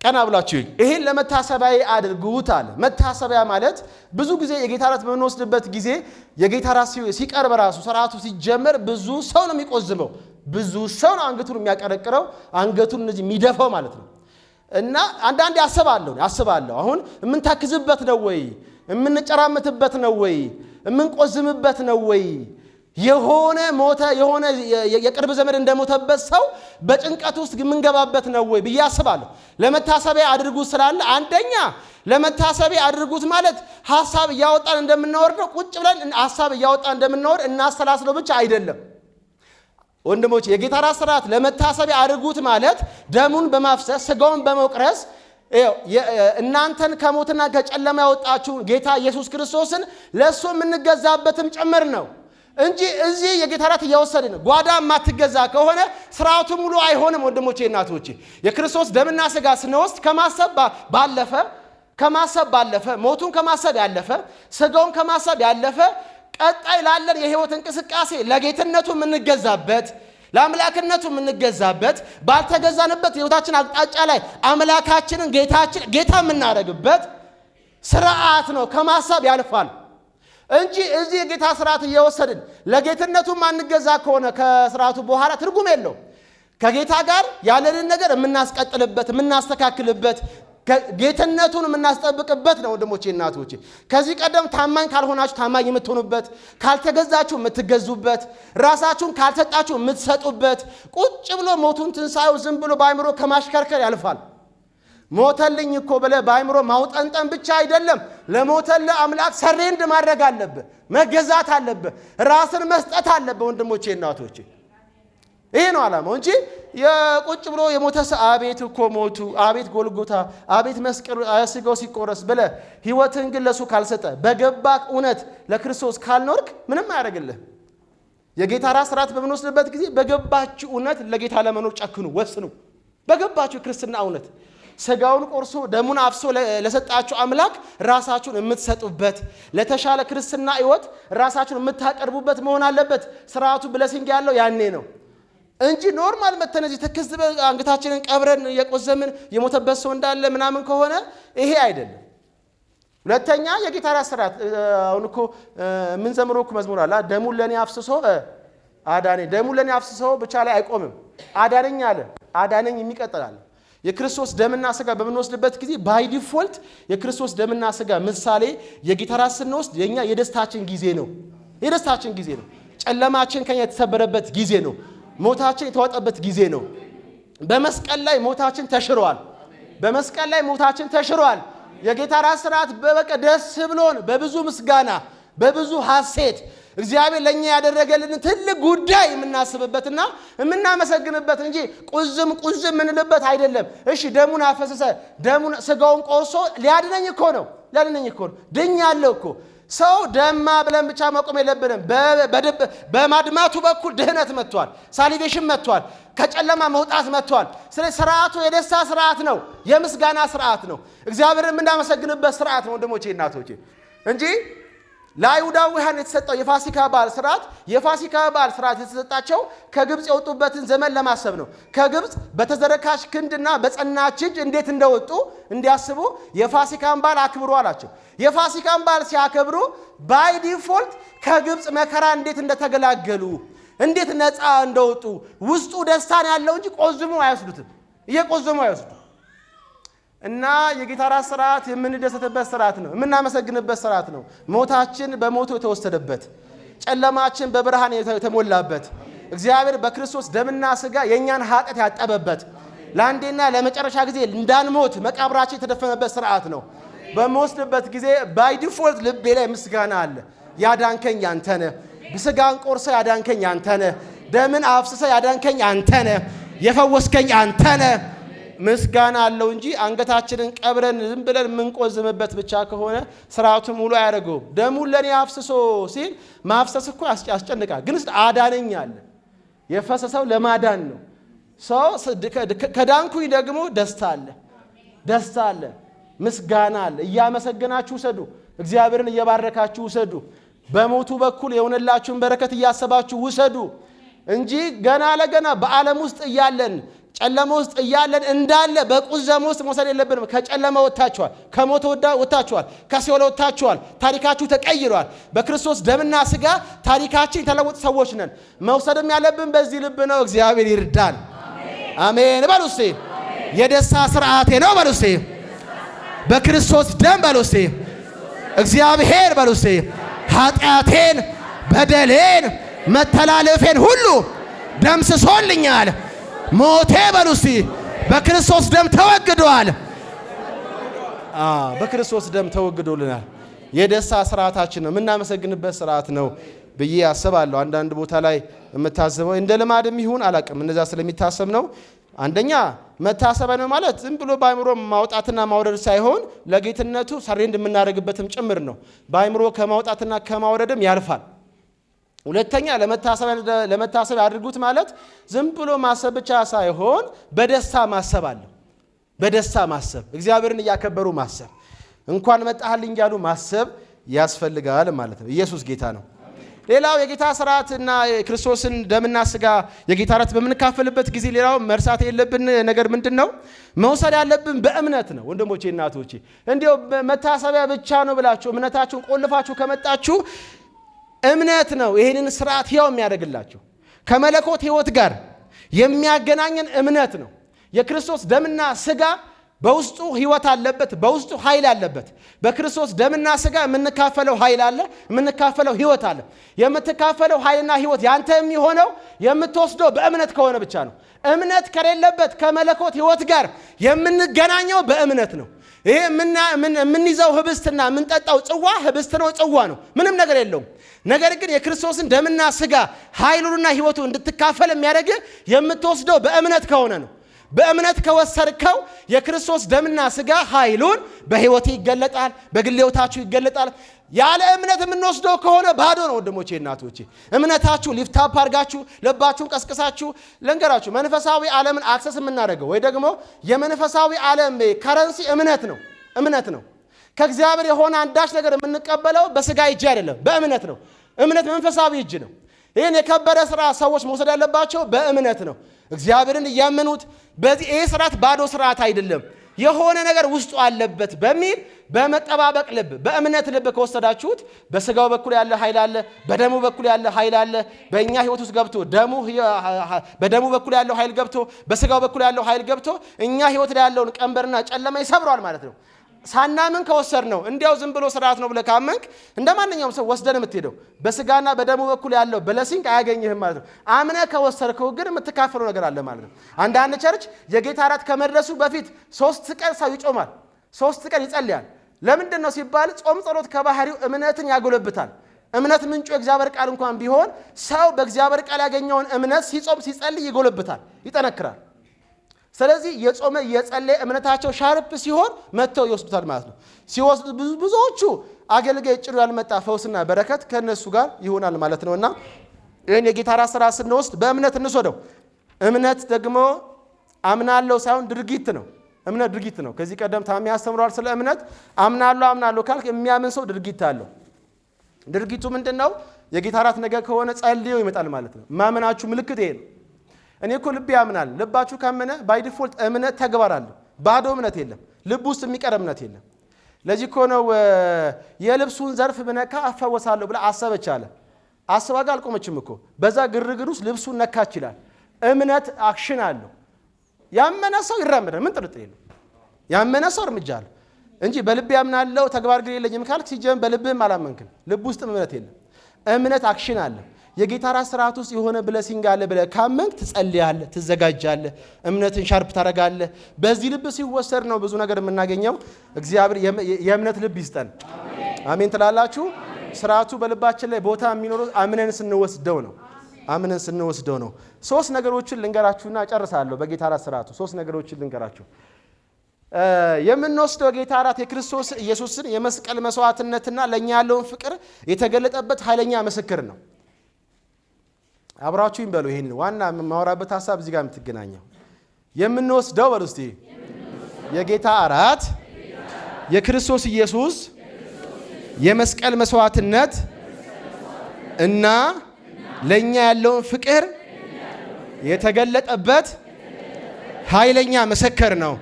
ቀና ብላችሁ ይሄን ለመታሰቢያዬ አድርጉታል። መታሰቢያ ማለት ብዙ ጊዜ የጌታ እራት በምንወስድበት ጊዜ የጌታ እራት ሲቀርብ ራሱ ስርዓቱ ሲጀመር ብዙ ሰው ነው የሚቆዝመው። ብዙ ሰው ነው አንገቱን የሚያቀረቅረው፣ አንገቱን እንደዚህ የሚደፋው ማለት ነው። እና አንዳንዴ አስባለሁ አሁን የምንታክዝበት ነው ወይ የምንጨራምትበት ነው ወይ የምንቆዝምበት ነው ወይ? የሆነ ሞተ የሆነ የቅርብ ዘመድ እንደሞተበት ሰው በጭንቀት ውስጥ የምንገባበት ነው ወይ ብዬ አስባለሁ። ለመታሰቢያ አድርጉት ስላለ አንደኛ ለመታሰቢያ አድርጉት ማለት ሐሳብ እያወጣን እንደምናወርደው ቁጭ ብለን ሐሳብ እያወጣን እንደምናወርድ እናሰላስለው ብቻ አይደለም። ወንድሞች የጌታ እራት ስርዓት ለመታሰቢያ አድርጉት ማለት ደሙን በማፍሰስ ስጋውን በመቁረስ እናንተን ከሞትና ከጨለማ ያወጣችሁ ጌታ ኢየሱስ ክርስቶስን ለሱ የምንገዛበትም ጭምር ነው እንጂ እዚህ የጌታ እራት እየወሰድን ጓዳ የማትገዛ ከሆነ ስርዓቱ ሙሉ አይሆንም። ወንድሞቼ እናቶቼ የክርስቶስ ደምና ስጋ ስንወስድ ከማሰብ ባለፈ ሞቱን ከማሰብ ያለፈ ስጋውን ከማሰብ ያለፈ ቀጣይ ላለን የህይወት እንቅስቃሴ ለጌትነቱ የምንገዛበት ለአምላክነቱ የምንገዛበት ባልተገዛንበት የህይወታችን አቅጣጫ ላይ አምላካችንን ጌታችን ጌታ የምናደርግበት ስርዓት ነው። ከማሰብ ያልፋል እንጂ እዚህ የጌታ ስርዓት እየወሰድን ለጌትነቱ ማንገዛ ከሆነ ከስርዓቱ በኋላ ትርጉም የለውም። ከጌታ ጋር ያለንን ነገር የምናስቀጥልበት የምናስተካክልበት ጌትነቱን የምናስጠብቅበት ነው። ወንድሞቼ እናቶቼ ከዚህ ቀደም ታማኝ ካልሆናችሁ ታማኝ የምትሆኑበት፣ ካልተገዛችሁ የምትገዙበት፣ ራሳችሁን ካልሰጣችሁ የምትሰጡበት፣ ቁጭ ብሎ ሞቱን ትንሣኤው ዝም ብሎ በአእምሮ ከማሽከርከር ያልፋል። ሞተልኝ እኮ ብለህ በአእምሮ ማውጠንጠን ብቻ አይደለም። ለሞተልህ አምላክ ሰሬንድ ማድረግ አለብህ፣ መገዛት አለብህ፣ ራስን መስጠት አለብህ። ወንድሞቼ እናቶቼ ይሄ ነው ዓላማው እንጂ የቁጭ ብሎ የሞተ ሰው አቤት እኮ ሞቱ፣ አቤት ጎልጎታ፣ አቤት መስቀሉ፣ ስጋው ሲቆረስ ብለህ ህይወትን ግን ለሱ ካልሰጠ፣ በገባህ እውነት ለክርስቶስ ካልኖርክ ምንም አያደርግልህ። የጌታ ራት ስርዓት በምንወስድበት ጊዜ በገባችሁ እውነት ለጌታ ለመኖር ጨክኑ፣ ወስኑ። በገባችሁ የክርስትና እውነት ስጋውን ቆርሶ ደሙን አፍሶ ለሰጣችሁ አምላክ ራሳችሁን የምትሰጡበት፣ ለተሻለ ክርስትና ህይወት ራሳችሁን የምታቀርቡበት መሆን አለበት። ስርዓቱ blessing ያለው ያኔ ነው እንጂ normal መተን እዚህ ትክዝ አንገታችንን ቀብረን የቆዘምን የሞተበት ሰው እንዳለ ምናምን ከሆነ ይሄ አይደለም። ሁለተኛ የጌታ ራት ስርዓት፣ አሁን እኮ የምንዘምረው እኮ መዝሙር አለ። ደሙን ለእኔ አፍስሶ አዳነኝ። ደሙን ለእኔ አፍስሶ ብቻ ላይ አይቆምም። አዳነኝ አለ። አዳነኝ የሚቀጥላል። የክርስቶስ ደምና ስጋ በምንወስድበት ጊዜ by default የክርስቶስ ደምና ስጋ ምሳሌ የጌታ ራት ስንወስድ የኛ የደስታችን ጊዜ ነው። የደስታችን ጊዜ ነው። ጨለማችን ከኛ የተሰበረበት ጊዜ ነው። ሞታችን የተዋጠበት ጊዜ ነው። በመስቀል ላይ ሞታችን ተሽሯል። በመስቀል ላይ ሞታችን ተሽሯል። የጌታ ራት ስርዓት በበቀ ደስ ብሎን በብዙ ምስጋና በብዙ ሐሴት እግዚአብሔር ለእኛ ያደረገልን ትልቅ ጉዳይ የምናስብበትና የምናመሰግንበት እንጂ ቁዝም ቁዝም የምንልበት አይደለም። እሺ ደሙን አፈሰሰ፣ ደሙን ስጋውን ቆርሶ ሊያድነኝ እኮ ነው፣ ሊያድነኝ እኮ ነው። ድኛለሁ እኮ። ሰው ደማ ብለን ብቻ መቆም የለብንም። በማድማቱ በኩል ድህነት መጥቷል፣ salvation መጥቷል፣ ከጨለማ መውጣት መጥቷል። ስለዚህ ስርዓቱ የደስታ ስርዓት ነው፣ የምስጋና ስርዓት ነው፣ እግዚአብሔርን የምናመሰግንበት ስርዓት ነው ወንድሞቼ እናቶቼ፣ እንጂ ለአይሁዳውያን የተሰጠው የፋሲካ በዓል ስርዓት፣ የፋሲካ በዓል ስርዓት የተሰጣቸው ከግብፅ የወጡበትን ዘመን ለማሰብ ነው። ከግብፅ በተዘረጋች ክንድና በጸናች እጅ እንዴት እንደወጡ እንዲያስቡ የፋሲካን በዓል አክብሩ አላቸው። የፋሲካን በዓል ሲያከብሩ by default ከግብፅ መከራ እንዴት እንደተገላገሉ፣ እንዴት ነፃ እንደወጡ ውስጡ ደስታን ያለው እንጂ ቆዝሞ አይወስዱትም። እየቆዘሙ አይወስዱትም። እና የጌታ ራት ስርዓት የምንደሰትበት ስርዓት ነው፣ የምናመሰግንበት ስርዓት ነው። ሞታችን በሞቱ የተወሰደበት፣ ጨለማችን በብርሃን የተሞላበት፣ እግዚአብሔር በክርስቶስ ደምና ስጋ የእኛን ኃጢአት ያጠበበት፣ ለአንዴና ለመጨረሻ ጊዜ እንዳንሞት መቃብራችን የተደፈነበት ስርዓት ነው። በምወስድበት ጊዜ by default ልቤ ላይ ምስጋና አለ። ያዳንከኝ አንተ ነህ። ስጋን ቆርሰህ ያዳንከኝ አንተ ነህ። ደምን አፍስሰህ ያዳንከኝ አንተ ነህ። የፈወስከኝ አንተ ነህ። ምስጋና አለው እንጂ አንገታችንን ቀብረን ዝም ብለን የምንቆዝምበት ብቻ ከሆነ ስርዓቱን ሙሉ አያደርገውም። ደሙን ለእኔ አፍስሶ ሲል ማፍሰስ እኮ ያስጨንቃል፣ ግን አዳነኝ አለ። የፈሰሰው ለማዳን ነው። ሰው ከዳንኩኝ ደግሞ ደስታ አለ፣ ደስታ አለ፣ ምስጋና አለ። እያመሰገናችሁ ውሰዱ። እግዚአብሔርን እየባረካችሁ ውሰዱ። በሞቱ በኩል የሆነላችሁን በረከት እያሰባችሁ ውሰዱ እንጂ ገና ለገና በዓለም ውስጥ እያለን፣ ጨለማ ውስጥ እያለን እንዳለ በቁዘም ውስጥ መውሰድ የለብንም። ከጨለማ ወጥታችኋል፣ ከሞት ወጥታችኋል፣ ከሲኦል ወጥታችኋል። ታሪካችሁ ተቀይሯል። በክርስቶስ ደምና ስጋ ታሪካችን የተለወጡ ሰዎች ነን። መውሰድም ያለብን በዚህ ልብ ነው። እግዚአብሔር ይርዳን። አሜን በሉ እስቲ። የደስታ ስርዓቴ ነው በሉ እስቲ። በክርስቶስ ደም በሉ እስቲ። እግዚአብሔር በሉ እስቲ ኃጢአቴን፣ በደሌን፣ መተላለፌን ሁሉ ደምስሶልኛል። ሞቴ በሉ እስቲ በክርስቶስ ደም ተወግዷል። በክርስቶስ ደም ተወግዶልናል። የደስታ ስርዓታችን ነው፣ የምናመሰግንበት ስርዓት ነው ብዬ አስባለሁ። አንዳንድ ቦታ ላይ የምታስበው እንደ ልማድም ይሁን አላቅም፣ እንደዛ ስለሚታሰብ ነው። አንደኛ መታሰቢያ ነው ማለት ዝም ብሎ በአእምሮ ማውጣትና ማውረድ ሳይሆን ለጌትነቱ surrender የምናደርግበትም ጭምር ነው። በአእምሮ ከማውጣትና ከማውረድም ያልፋል። ሁለተኛ ለመታሰቢያ አድርጉት ማለት ዝም ብሎ ማሰብ ብቻ ሳይሆን በደስታ ማሰብ አለው። በደስታ ማሰብ፣ እግዚአብሔርን እያከበሩ ማሰብ፣ እንኳን መጣህልኝ እያሉ ማሰብ ያስፈልጋል ማለት ነው። ኢየሱስ ጌታ ነው። ሌላው የጌታ ስርዓትና የክርስቶስን ደምና ስጋ የጌታ እራት በምንካፈልበት ጊዜ ሌላው መርሳት የለብን ነገር ምንድን ነው? መውሰድ ያለብን በእምነት ነው። ወንድሞቼ እናቶቼ፣ እንዲያው መታሰቢያ ብቻ ነው ብላችሁ እምነታችሁን ቆልፋችሁ ከመጣችሁ፣ እምነት ነው ይህንን ስርዓት ሕያው የሚያደርግላችሁ። ከመለኮት ሕይወት ጋር የሚያገናኘን እምነት ነው። የክርስቶስ ደምና ስጋ በውስጡ ሕይወት አለበት፣ በውስጡ ኃይል አለበት። በክርስቶስ ደምና ስጋ የምንካፈለው ኃይል አለ፣ የምንካፈለው ሕይወት አለ። የምትካፈለው ኃይልና ሕይወት ያንተ የሚሆነው የምትወስደው በእምነት ከሆነ ብቻ ነው። እምነት ከሌለበት ከመለኮት ሕይወት ጋር የምንገናኘው በእምነት ነው። ይሄ የምንይዘው ህብስትና የምንጠጣው ጽዋ ህብስት ነው፣ ጽዋ ነው፣ ምንም ነገር የለውም። ነገር ግን የክርስቶስን ደምና ስጋ ኃይሉንና ህይወቱ እንድትካፈል የሚያደርግ የምትወስደው በእምነት ከሆነ ነው። በእምነት ከወሰድከው የክርስቶስ ደምና ስጋ ኃይሉን በህይወት ይገለጣል፣ በግል ህይወታችሁ ይገለጣል። ያለ እምነት የምንወስደው ከሆነ ባዶ ነው። ወንድሞቼ እናቶቼ፣ እምነታችሁ lift up አድርጋችሁ ልባችሁን ቀስቅሳችሁ ልንገራችሁ፣ መንፈሳዊ ዓለምን access የምናደርገው ወይ ደግሞ የመንፈሳዊ ዓለም currency እምነት ነው። እምነት ነው። ከእግዚአብሔር የሆነ አንዳች ነገር የምንቀበለው በስጋ እጅ አይደለም፣ በእምነት ነው። እምነት መንፈሳዊ እጅ ነው። ይህን የከበረ ስራ ሰዎች መውሰድ ያለባቸው በእምነት ነው፣ እግዚአብሔርን እያመኑት። በዚህ ይህ ስርዓት ባዶ ስርዓት አይደለም፣ የሆነ ነገር ውስጡ አለበት በሚል በመጠባበቅ ልብ፣ በእምነት ልብ ከወሰዳችሁት በስጋው በኩል ያለ ኃይል አለ፣ በደሙ በኩል ያለ ኃይል አለ። በእኛ ህይወት ውስጥ ገብቶ ደሙ በደሙ በኩል ያለው ኃይል ገብቶ፣ በስጋው በኩል ያለው ኃይል ገብቶ እኛ ህይወት ላይ ያለውን ቀንበርና ጨለማ ይሰብረዋል ማለት ነው። ሳናምን ከወሰድነው፣ እንዲያው ዝም ብሎ ስርዓት ነው ብለህ ካመንክ እንደ ማንኛውም ሰው ወስደን የምትሄደው በስጋና በደሙ በኩል ያለው blessing አያገኝህም ማለት ነው። አምነህ ከወሰድከው ግን የምትካፈለው ነገር አለ ማለት ነው። አንዳንድ church የጌታ እራት ከመድረሱ በፊት 3 ቀን ሰው ይጾማል፣ 3 ቀን ይጸልያል። ለምንድን ነው ሲባል ጾም ጸሎት ከባህሪው እምነትን ያጎለብታል። እምነት ምንጩ የእግዚአብሔር ቃል እንኳን ቢሆን ሰው በእግዚአብሔር ቃል ያገኘውን እምነት ሲጾም ሲጸልይ ይጎለብታል፣ ይጠነክራል። ስለዚህ የጾመ የጸለየ እምነታቸው sharp ሲሆን መጥተው ይወስዱታል ማለት ነው። ሲወስዱ ብዙዎቹ አገልጋይ ጭሩ ያልመጣ ፈውስና በረከት ከእነሱ ጋር ይሆናል ማለት ነው። እና ይህን የጌታ እራት ስራ ስንወስድ በእምነት እንውሰደው። እምነት ደግሞ አምናለው ሳይሆን ድርጊት ነው። እምነት ድርጊት ነው። ከዚህ ቀደም ታሚ አስተምሯል ስለ እምነት። አምናለሁ አምናለሁ ካልክ የሚያምን ሰው ድርጊት አለው። ድርጊቱ ምንድን ነው? የጌታ እራት ነገ ከሆነ ጸልዮ ይመጣል ማለት ነው። ማመናችሁ ምልክት ይሄ ነው። እኔ እኮ ልቤ ያምናል። ልባችሁ ካመነ by default እምነት ተግባር አለው። ባዶ እምነት የለም። ልብ ውስጥ የሚቀር እምነት የለም። ለዚህ እኮ ነው የልብሱን ዘርፍ ብነካ እፈወሳለሁ ብላ አሰበች አለ። አስባ ጋር አልቆመችም እኮ፣ በዛ ግርግር ውስጥ ልብሱን ነካች ይላል። እምነት action አለው። ያመነ ሰው ይራመዳል። ምን ጥርጥር የለም። ያመነ ሰው እርምጃ አለው እንጂ በልቤ ያምናለው ተግባር ግን የለኝም ካልክ ሲጀምር በልብህም አላመንክም። ልብ ውስጥም እምነት የለም። እምነት action አለ። የጌታ እራት ስርዓት ውስጥ የሆነ blessing አለ ብለህ ካመንክ ትጸልያለህ፣ ትዘጋጃለህ፣ እምነትን sharp ታደርጋለህ። በዚህ ልብ ሲወሰድ ነው ብዙ ነገር የምናገኘው። እግዚአብሔር የእምነት ልብ ይስጠን። አሜን ትላላችሁ? ስርዓቱ በልባችን ላይ ቦታ የሚኖረው አምነን ስንወስደው ነው። አምነን ስንወስደው ነው። ሶስት ነገሮችን ልንገራችሁና እጨርሳለሁ። በጌታ እራት ስርዓቱ ሶስት ነገሮችን ልንገራችሁ። የምንወስደው ጌታ እራት የክርስቶስ ኢየሱስን የመስቀል መስዋዕትነትና ለእኛ ያለውን ፍቅር የተገለጠበት ኃይለኛ ምስክር ነው። አብራችሁኝ በሉ። ይሄን ዋና የማወራበት ሀሳብ እዚህ ጋር የምትገናኘው የምንወስደው በሉ እስቲ፣ የጌታ እራት የክርስቶስ ኢየሱስ የመስቀል መስዋዕትነት እና ለእኛ ያለውን ፍቅር የተገለጠበት ኃይለኛ ምስክር ነው።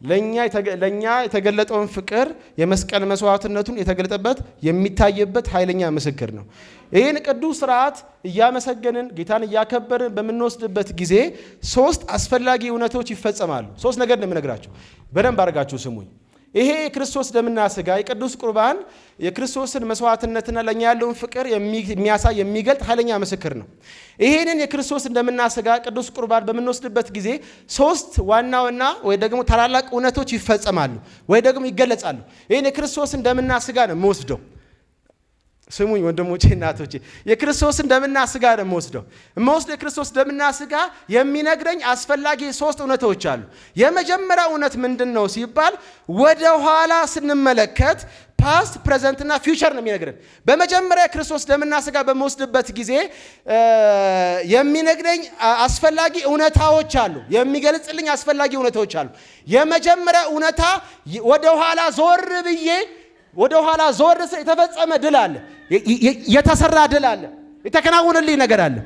ለእኛ የተገለጠውን ፍቅር የመስቀል መስዋዕትነቱን የተገለጠበት የሚታይበት ኃይለኛ ምስክር ነው። ይህን ቅዱስ ስርዓት እያመሰገንን ጌታን እያከበርን በምንወስድበት ጊዜ ሶስት አስፈላጊ እውነቶች ይፈጸማሉ። ሶስት ነገር ነው የምነግራችሁ፣ በደንብ አድርጋችሁ ስሙኝ። ይሄ የክርስቶስ ደምና ስጋ የቅዱስ ቁርባን የክርስቶስን መስዋዕትነትና ለእኛ ያለውን ፍቅር የሚያሳይ የሚገልጥ ኃይለኛ ምስክር ነው። ይሄንን የክርስቶስን ደምና ስጋ ቅዱስ ቁርባን በምንወስድበት ጊዜ ሶስት ዋና ዋና ወይ ደግሞ ታላላቅ እውነቶች ይፈጸማሉ ወይ ደግሞ ይገለጻሉ። ይህን የክርስቶስን ደምና ስጋ ነው የምወስደው። ስሙኝ ወንድሞቼ እናቶቼ፣ የክርስቶስን ደምና ስጋ ነው የምወስደው። የምወስደው የክርስቶስ ደምና ስጋ የሚነግረኝ አስፈላጊ ሶስት እውነቶች አሉ። የመጀመሪያው እውነት ምንድን ነው ሲባል ወደ ኋላ ስንመለከት past፣ present እና future ነው የሚነግረን። በመጀመሪያ የክርስቶስ ደምና ስጋ በምወስድበት ጊዜ የሚነግረኝ አስፈላጊ እውነታዎች አሉ። የሚገልጽልኝ አስፈላጊ እውነታዎች አሉ። የመጀመሪያ እውነታ ወደ ኋላ ዞር ብዬ ወደ ኋላ ዞር ስል የተፈጸመ ድል አለ፣ የተሰራ ድል አለ፣ የተከናወነልኝ ነገር አለ።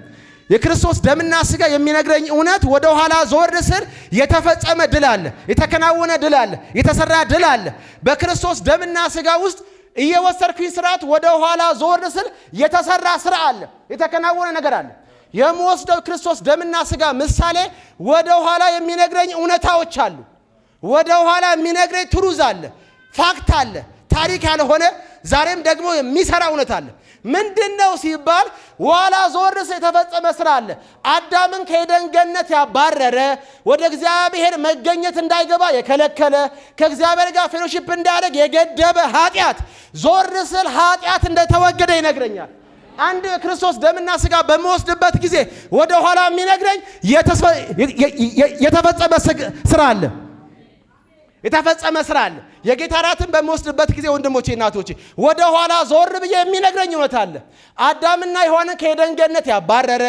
የክርስቶስ ደምና ስጋ የሚነግረኝ እውነት ወደ ኋላ ዞር ስል የተፈጸመ ድል አለ፣ የተከናወነ ድል አለ፣ የተሰራ ድል አለ። በክርስቶስ ደምና ስጋ ውስጥ እየወሰድኩኝ ስርዓት ወደ ኋላ ዞር ስል የተሰራ ስራ አለ፣ የተከናወነ ነገር አለ። የምወስደው ክርስቶስ ደምና ስጋ ምሳሌ ወደ ኋላ የሚነግረኝ እውነታዎች አሉ። ወደ ኋላ የሚነግረኝ truth አለ፣ fact አለ፣ ታሪክ ያልሆነ ዛሬም ደግሞ የሚሰራ እውነት አለ። ምንድን ነው ሲባል ኋላ ዞር ስል የተፈጸመ ስራ አለ። አዳምን ከኤደን ገነት ያባረረ፣ ወደ እግዚአብሔር መገኘት እንዳይገባ የከለከለ፣ ከእግዚአብሔር ጋር fellowship እንዳያደርግ የገደበ ኃጢአት፣ ዞር ስል ኃጢአት እንደተወገደ ይነግረኛል። አንድ የክርስቶስ ደምና ስጋ በምወስድበት ጊዜ ወደ ኋላ የሚነግረኝ የተፈጸመ ስራ አለ። የተፈጸመ ስራ አለ። የጌታ እራትን በምወስድበት ጊዜ ወንድሞቼ እናቶቼ፣ ወደ ኋላ ዞር ብዬ የሚነግረኝ እውነት አለ። አዳምና ሔዋንን ከኤደን ገነት ያባረረ፣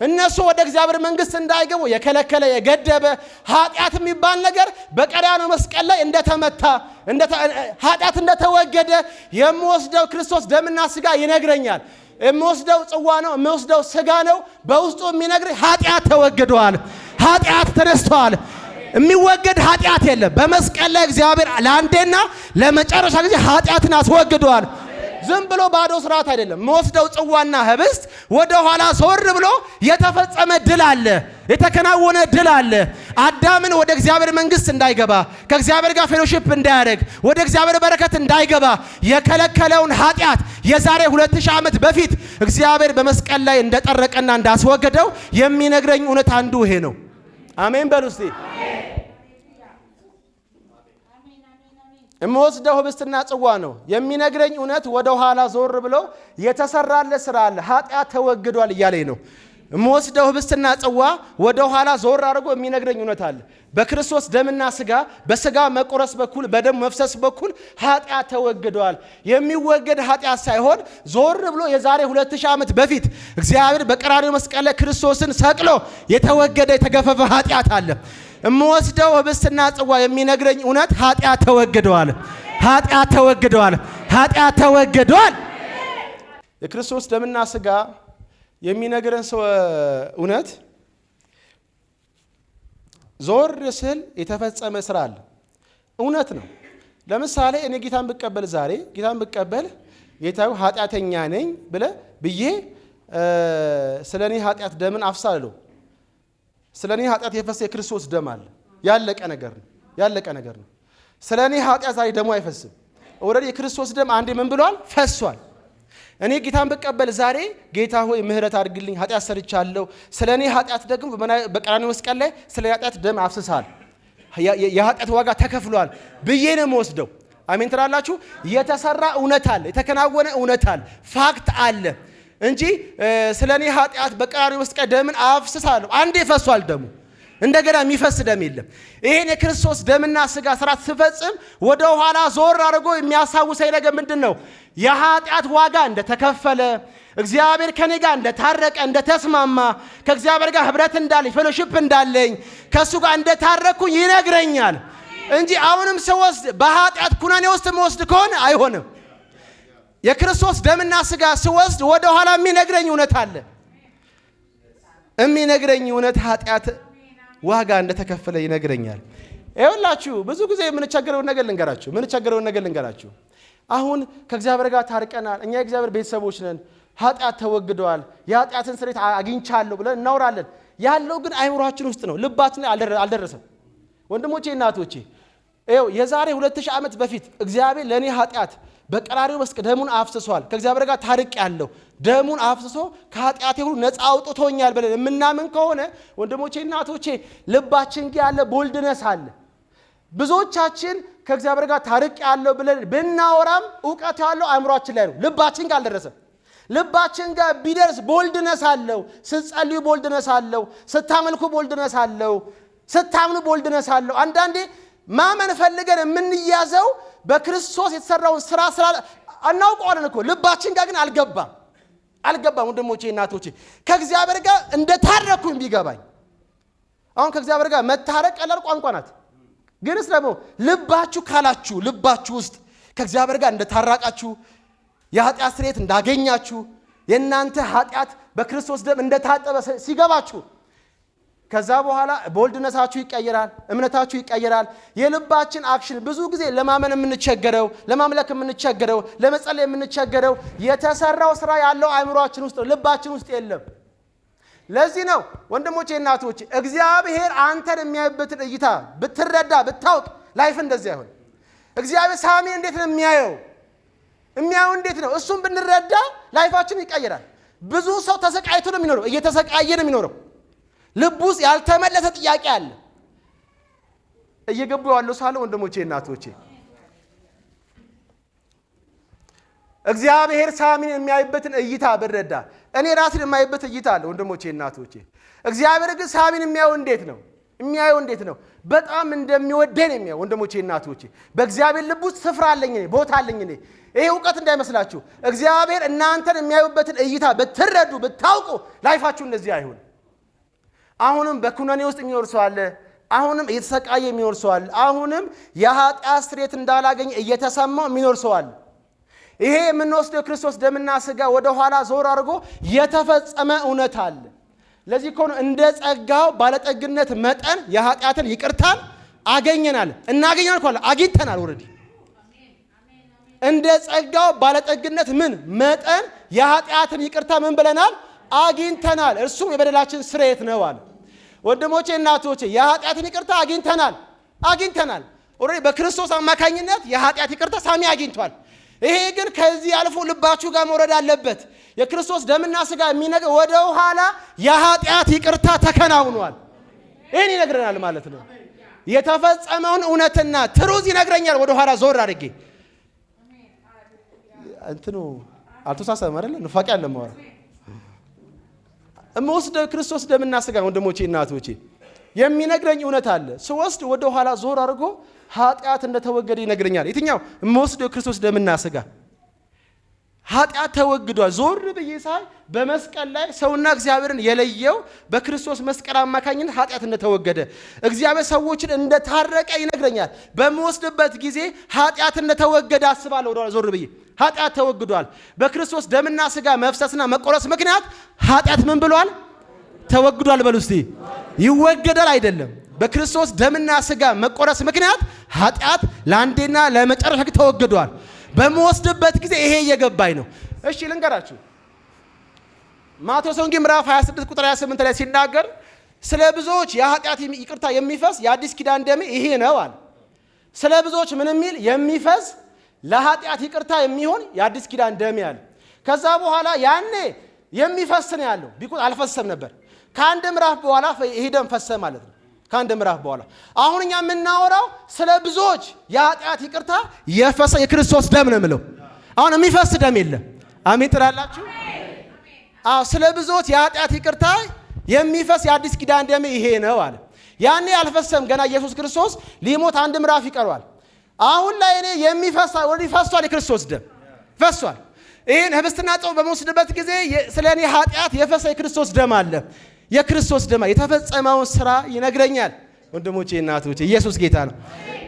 እነሱ ወደ እግዚአብሔር መንግስት እንዳይገቡ የከለከለ፣ የገደበ ኃጢአት የሚባል ነገር በቀራንዮ መስቀል ላይ እንደተመታ፣ ኃጢአት እንደተወገደ የምወስደው ክርስቶስ ደምና ስጋ ይነግረኛል። የምወስደው ጽዋ ነው፣ የምወስደው ስጋ ነው። በውስጡ የሚነግረኝ ኃጢአት ተወግዷል፣ ኃጢአት ተነስቷል። የሚወገድ ኃጢአት የለም። በመስቀል ላይ እግዚአብሔር ለአንዴና ለመጨረሻ ጊዜ ኃጢአትን አስወግዷል። ዝም ብሎ ባዶ ስርዓት አይደለም። የምወስደው ጽዋና ህብስት ወደ ኋላ ዞር ብሎ የተፈጸመ ድል አለ፣ የተከናወነ ድል አለ። አዳምን ወደ እግዚአብሔር መንግስት እንዳይገባ፣ ከእግዚአብሔር ጋር fellowship እንዳያደርግ፣ ወደ እግዚአብሔር በረከት እንዳይገባ የከለከለውን ኃጢአት የዛሬ 2000 ዓመት በፊት እግዚአብሔር በመስቀል ላይ እንደጠረቀና እንዳስወገደው የሚነግረኝ እውነት አንዱ ይሄ ነው። አሜን በሉ እስቲ። የምወስደው ህብስትና ጽዋ ነው የሚነግረኝ እውነት። ወደ ኋላ ዞር ብሎ የተሰራለ ስራ አለ፣ ኃጢአት ተወግዷል እያለኝ ነው። የምወስደው ህብስትና ጽዋ ወደ ኋላ ዞር አድርጎ የሚነግረኝ እውነት አለ። በክርስቶስ ደምና ስጋ፣ በስጋ መቆረስ በኩል፣ በደም መፍሰስ በኩል ኃጢአት ተወግዷል። የሚወገድ ኃጢአት ሳይሆን ዞር ብሎ የዛሬ 2000 ዓመት በፊት እግዚአብሔር በቀራንዮ መስቀል ላይ ክርስቶስን ሰቅሎ የተወገደ፣ የተገፈፈ ኃጢአት አለ። የምወስደው ህብስትና ጽዋ የሚነግረኝ እውነት ኃጢአት ተወግዷል። ኃጢአት ተወግዷል። ኃጢአት ተወግዷል። የክርስቶስ ደምና ስጋ የሚነግረን ሰው እውነት ዞር ስል የተፈጸመ ስራ አለ። እውነት ነው። ለምሳሌ እኔ ጌታን ብቀበል፣ ዛሬ ጌታን ብቀበል፣ ጌታ ኃጢአተኛ ነኝ ብለ ብዬ ስለ እኔ ኃጢአት ደምን አፍሳለሁ። ስለ እኔ ኃጢአት የፈሰሰ የክርስቶስ ደም አለ። ያለቀ ነገር ነው። ያለቀ ነገር ነው። ስለ እኔ ኃጢአት ዛሬ ደሙ አይፈስም። Already የክርስቶስ ደም አንዴ ምን ብሏል? ፈሷል። እኔ ጌታን ብቀበል ዛሬ ጌታ ሆይ ምህረት አድርግልኝ፣ ኃጢአት ሰርቻለሁ። ስለ እኔ ኃጢአት ደግሞ በቀራንዮ መስቀል ላይ ስለ ኃጢአት ደም አፍስሳል፣ የኃጢአት ዋጋ ተከፍሏል ብዬ ነው የምወስደው። አሜን ትላላችሁ? የተሰራ እውነት አለ፣ የተከናወነ እውነት አለ፣ fact አለ እንጂ ስለ እኔ ኃጢአት በቀራንዮ መስቀል ደምን አፍስሳለሁ። አንዴ ፈሷል ደሙ። እንደገና የሚፈስ ደም የለም። ይሄን የክርስቶስ ደምና ስጋ ስርዓት ስፈጽም ወደ ኋላ ዞር አድርጎ የሚያስታውሰኝ ነገር ምንድን ነው? የኃጢአት ዋጋ እንደተከፈለ፣ እግዚአብሔር ከኔ ጋር እንደታረቀ፣ እንደተስማማ፣ ከእግዚአብሔር ጋር ህብረት እንዳለኝ፣ fellowship እንዳለኝ፣ ከእሱ ጋር እንደታረቅኩኝ ይነግረኛል እንጂ አሁንም ስወስድ በኃጢአት ኩነኔ ውስጥ መወስድ ከሆነ አይሆንም። የክርስቶስ ደምና ስጋ ስወስድ ወደ ኋላ የሚነግረኝ እውነት አለ። የሚነግረኝ እውነት ኃጢአት ዋጋ እንደተከፈለ ይነግረኛል። ይኸውላችሁ ብዙ ጊዜ የምንቸገረውን ነገር ልንገራችሁ፣ የምንቸገረውን ነገር ልንገራችሁ። አሁን ከእግዚአብሔር ጋር ታርቀናል፣ እኛ የእግዚአብሔር ቤተሰቦች ነን፣ ኃጢአት ተወግደዋል፣ የኃጢአትን ስርየት አግኝቻለሁ ብለን እናወራለን። ያለው ግን አይምሯችን ውስጥ ነው፣ ልባችን ላይ አልደረሰም። ወንድሞቼ እናቶቼ፣ ይኸው የዛሬ 2000 ዓመት በፊት እግዚአብሔር ለእኔ ኃጢአት በቀራንዮ መስቀል ደሙን አፍስሷል፣ ከእግዚአብሔር ጋር ታርቄያለሁ፣ ደሙን አፍስሶ ከኃጢአቴ ሁሉ ነፃ አውጥቶኛል ብለን የምናምን ከሆነ ወንድሞቼ እናቶቼ፣ ልባችን ጋር ያለ boldness አለ። ብዙዎቻችን ከእግዚአብሔር ጋር ታርቄያለሁ ብለን ብናወራም እውቀቱ ያለው አእምሯችን ላይ ነው፣ ልባችን ጋር አልደረሰም። ልባችን ጋር ቢደርስ boldness አለው። ስትጸልዩ boldness አለው። ስታመልኩ boldness አለው። ስታምኑ boldness አለው። አንዳንዴ ማመን ፈልገን የምንያዘው በክርስቶስ የተሰራውን ስራ አናውቀዋለን እኮ፣ ልባችን ጋር ግን አልገባም፣ አልገባም። ወንድሞቼ እናቶቼ፣ ከእግዚአብሔር ጋር እንደታረኩኝ ቢገባኝ፣ አሁን ከእግዚአብሔር ጋር መታረቅ ቀላል ቋንቋ ናት። ግንስ ደግሞ ልባችሁ ካላችሁ፣ ልባችሁ ውስጥ ከእግዚአብሔር ጋር እንደታራቃችሁ፣ የኃጢአት ስርየት እንዳገኛችሁ፣ የእናንተ ኃጢአት በክርስቶስ ደም እንደታጠበ ሲገባችሁ ከዛ በኋላ boldness ኣችሁ ይቀየራል፣ እምነታችሁ ይቀየራል። የልባችን action፣ ብዙ ጊዜ ለማመን የምንቸገረው፣ ለማምለክ የምንቸገረው፣ ለመጸለይ የምንቸገረው የተሰራው ስራ ያለው አእምሯችን ውስጥ ነው፣ ልባችን ውስጥ የለም። ለዚህ ነው ወንድሞቼ እናቶቼ፣ እግዚአብሔር አንተን የሚያይበትን እይታ ብትረዳ፣ ብታውቅ life እንደዚህ አይሆን። እግዚአብሔር ሳሚ እንዴት ነው የሚያየው? የሚያየው እንዴት ነው? እሱን ብንረዳ life ኣችን ይቀየራል። ብዙ ሰው ተሰቃይቶ ነው የሚኖረው፣ እየተሰቃየ ነው የሚኖረው። ልቡ ውስጥ ያልተመለሰ ጥያቄ አለ። እየገቡ ያለው ሳለ ወንድሞቼ እናቶቼ፣ እግዚአብሔር ሳሚን የሚያይበትን እይታ ብረዳ፣ እኔ ራሴን የማይበት እይታ አለ ወንድሞቼ እናቶቼ። እግዚአብሔር ግን ሳሚን የሚያየው እንዴት ነው? የሚያየው እንዴት ነው? በጣም እንደሚወደን የሚያየው ወንድሞቼ እናቶቼ። በእግዚአብሔር ልብ ውስጥ ስፍራ አለኝ እኔ፣ ቦታ አለኝ እኔ። ይሄ እውቀት እንዳይመስላችሁ። እግዚአብሔር እናንተን የሚያዩበትን እይታ ብትረዱ ብታውቁ life ኣችሁ እንደዚህ አይሆን። አሁንም በኩነኔ ውስጥ የሚኖር ሰው አለ። አሁንም እየተሰቃየ የሚኖር ሰው አለ። አሁንም የኃጢአት ስርየት እንዳላገኘ እየተሰማው የሚኖር ሰው አለ። ይሄ የምንወስደው የክርስቶስ ደምና ስጋ ወደ ኋላ ዞር አድርጎ የተፈጸመ እውነት አለ። ለዚህ እኮ ነው እንደ ጸጋው ባለጠግነት መጠን የኃጢአትን ይቅርታን አገኘናል። እናገኛል እኮ አለ፣ አግኝተናል already። እንደ ጸጋው ባለጠግነት ምን መጠን የኃጢአትን ይቅርታ ምን ብለናል? አግኝተናል። እርሱም የበደላችን ስርየት ነው አለ። ወንድሞቼ እናቶቼ፣ የኃጢአትን ይቅርታ አግኝተናል፣ አግኝተናል። Already በክርስቶስ አማካኝነት የኃጢአት ይቅርታ ሳሚ አግኝቷል። ይሄ ግን ከዚህ አልፎ ልባችሁ ጋር መውረድ አለበት። የክርስቶስ ደምና ስጋ የሚነግር ወደ ኋላ የኃጢአት ይቅርታ ተከናውኗል። ይህን ይነግረናል ማለት ነው። የተፈጸመውን እውነትና truth ይነግረኛል። ወደ ኋላ ዞር አድርጌ እንትኑ አልተሳሰብም አይደለ? ኑፋቄ አለ ማወራ እምወስደው የክርስቶስ ደምና ስጋ ወንድሞቼ እናቶቼ የሚነግረኝ እውነት አለ። ስወስድ ወደ ኋላ ዞር አድርጎ ኃጢአት እንደተወገደ ይነግረኛል። የትኛው የምወስደው የክርስቶስ ደምና ስጋ ኃጢአት ተወግዷል። ዞር ብዬ ሳይ በመስቀል ላይ ሰውና እግዚአብሔርን የለየው በክርስቶስ መስቀል አማካኝነት ኃጢአት እንደተወገደ እግዚአብሔር ሰዎችን እንደታረቀ ይነግረኛል። በምወስድበት ጊዜ ኃጢአት እንደተወገደ አስባለሁ። ወደ ኋላ ዞር ብዬ ኃጢአት ተወግዷል። በክርስቶስ ደምና ስጋ መፍሰስና መቆረስ ምክንያት ኃጢአት ምን ብሏል? ተወግዷል። በሉ እስቲ። ይወገዳል አይደለም። በክርስቶስ ደምና ስጋ መቆረስ ምክንያት ኃጢአት ለአንዴና ለመጨረሻ ጊዜ ተወግዷል። በምወስድበት ጊዜ ይሄ እየገባኝ ነው። እሺ ልንገራችሁ። ማቴዎስ ወንጌል ምዕራፍ 26 ቁጥር 28 ላይ ሲናገር ስለ ብዙዎች የኃጢአት ይቅርታ የሚፈስ የአዲስ ኪዳን ደሜ ይሄ ነው አለ። ስለ ብዙዎች ምን የሚል የሚፈስ ለኃጢአት ይቅርታ የሚሆን የአዲስ ኪዳን ደሜ አለ። ከዛ በኋላ ያኔ የሚፈስ ነው ያለው፣ ቢቁ አልፈሰም ነበር። ከአንድ ምዕራፍ በኋላ ይሄ ደም ፈሰ ማለት ነው። ከአንድ ምዕራፍ በኋላ አሁን እኛ የምናወራው ስለ ብዙዎች የኃጢአት ይቅርታ የፈሰ የክርስቶስ ደም ነው የምለው። አሁን የሚፈስ ደም የለም። አሜን ትላላችሁ? አዎ፣ ስለ ብዙዎች የኃጢአት ይቅርታ የሚፈስ የአዲስ ኪዳን ደም ይሄ ነው አለ። ያኔ አልፈሰም፣ ገና ኢየሱስ ክርስቶስ ሊሞት አንድ ምዕራፍ ይቀረዋል። አሁን ላይ እኔ የሚፈስ already ፈሷል፣ የክርስቶስ ደም ፈሷል። ይሄን ህብስትና ጽዋ በመወስድበት ጊዜ ስለ እኔ ኃጢአት የፈሰ የክርስቶስ ደም አለ። የክርስቶስ ደም የተፈጸመውን ስራ ይነግረኛል። ወንድሞቼ እናቶቼ፣ ኢየሱስ ጌታ ነው።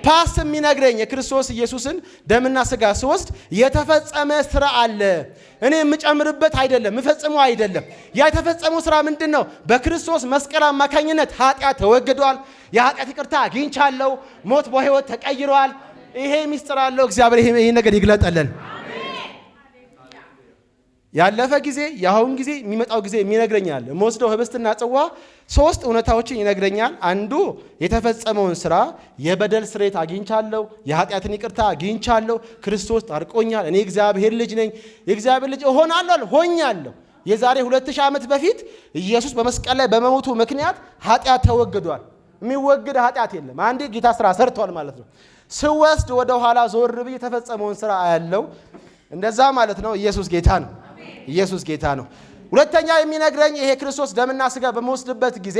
Past የሚነግረኝ የክርስቶስ ኢየሱስን ደምና ስጋ ስወስድ የተፈጸመ ስራ አለ። እኔ የምጨምርበት አይደለም፣ የምፈጽመው አይደለም። ያ የተፈጸመው ስራ ምንድን ነው? በክርስቶስ መስቀል አማካኝነት ኃጢአት ተወግዷል። የኃጢአት ይቅርታ አግኝቻለሁ። ሞት በህይወት ተቀይሯል። ይሄ ሚስጥር አለው። እግዚአብሔር ይሄ ነገር ይግለጠልን። ያለፈ ጊዜ፣ የአሁን ጊዜ፣ የሚመጣው ጊዜ የሚነግረኛል። የምወስደው ህብስትና ጽዋ ሶስት እውነታዎችን ይነግረኛል። አንዱ የተፈጸመውን ስራ የበደል ስርየት አግኝቻለሁ፣ የኃጢአትን ይቅርታ አግኝቻለሁ፣ ክርስቶስ ታርቆኛል፣ እኔ እግዚአብሔር ልጅ ነኝ፣ የእግዚአብሔር ልጅ እሆናለሁ፣ ሆኛለሁ። የዛሬ 2000 ዓመት በፊት ኢየሱስ በመስቀል ላይ በመሞቱ ምክንያት ኃጢአት ተወግዷል። የሚወግድ ኃጢአት የለም። አንዴ ጌታ ስራ ሰርቷል ማለት ነው። ስወስድ ወደ ኋላ ዞር ብዬ የተፈጸመውን ስራ አያለው። እንደዛ ማለት ነው። ኢየሱስ ጌታ ነው። ኢየሱስ ጌታ ነው። ሁለተኛ የሚነግረኝ ይሄ ክርስቶስ ደምና ስጋ በመወስድበት ጊዜ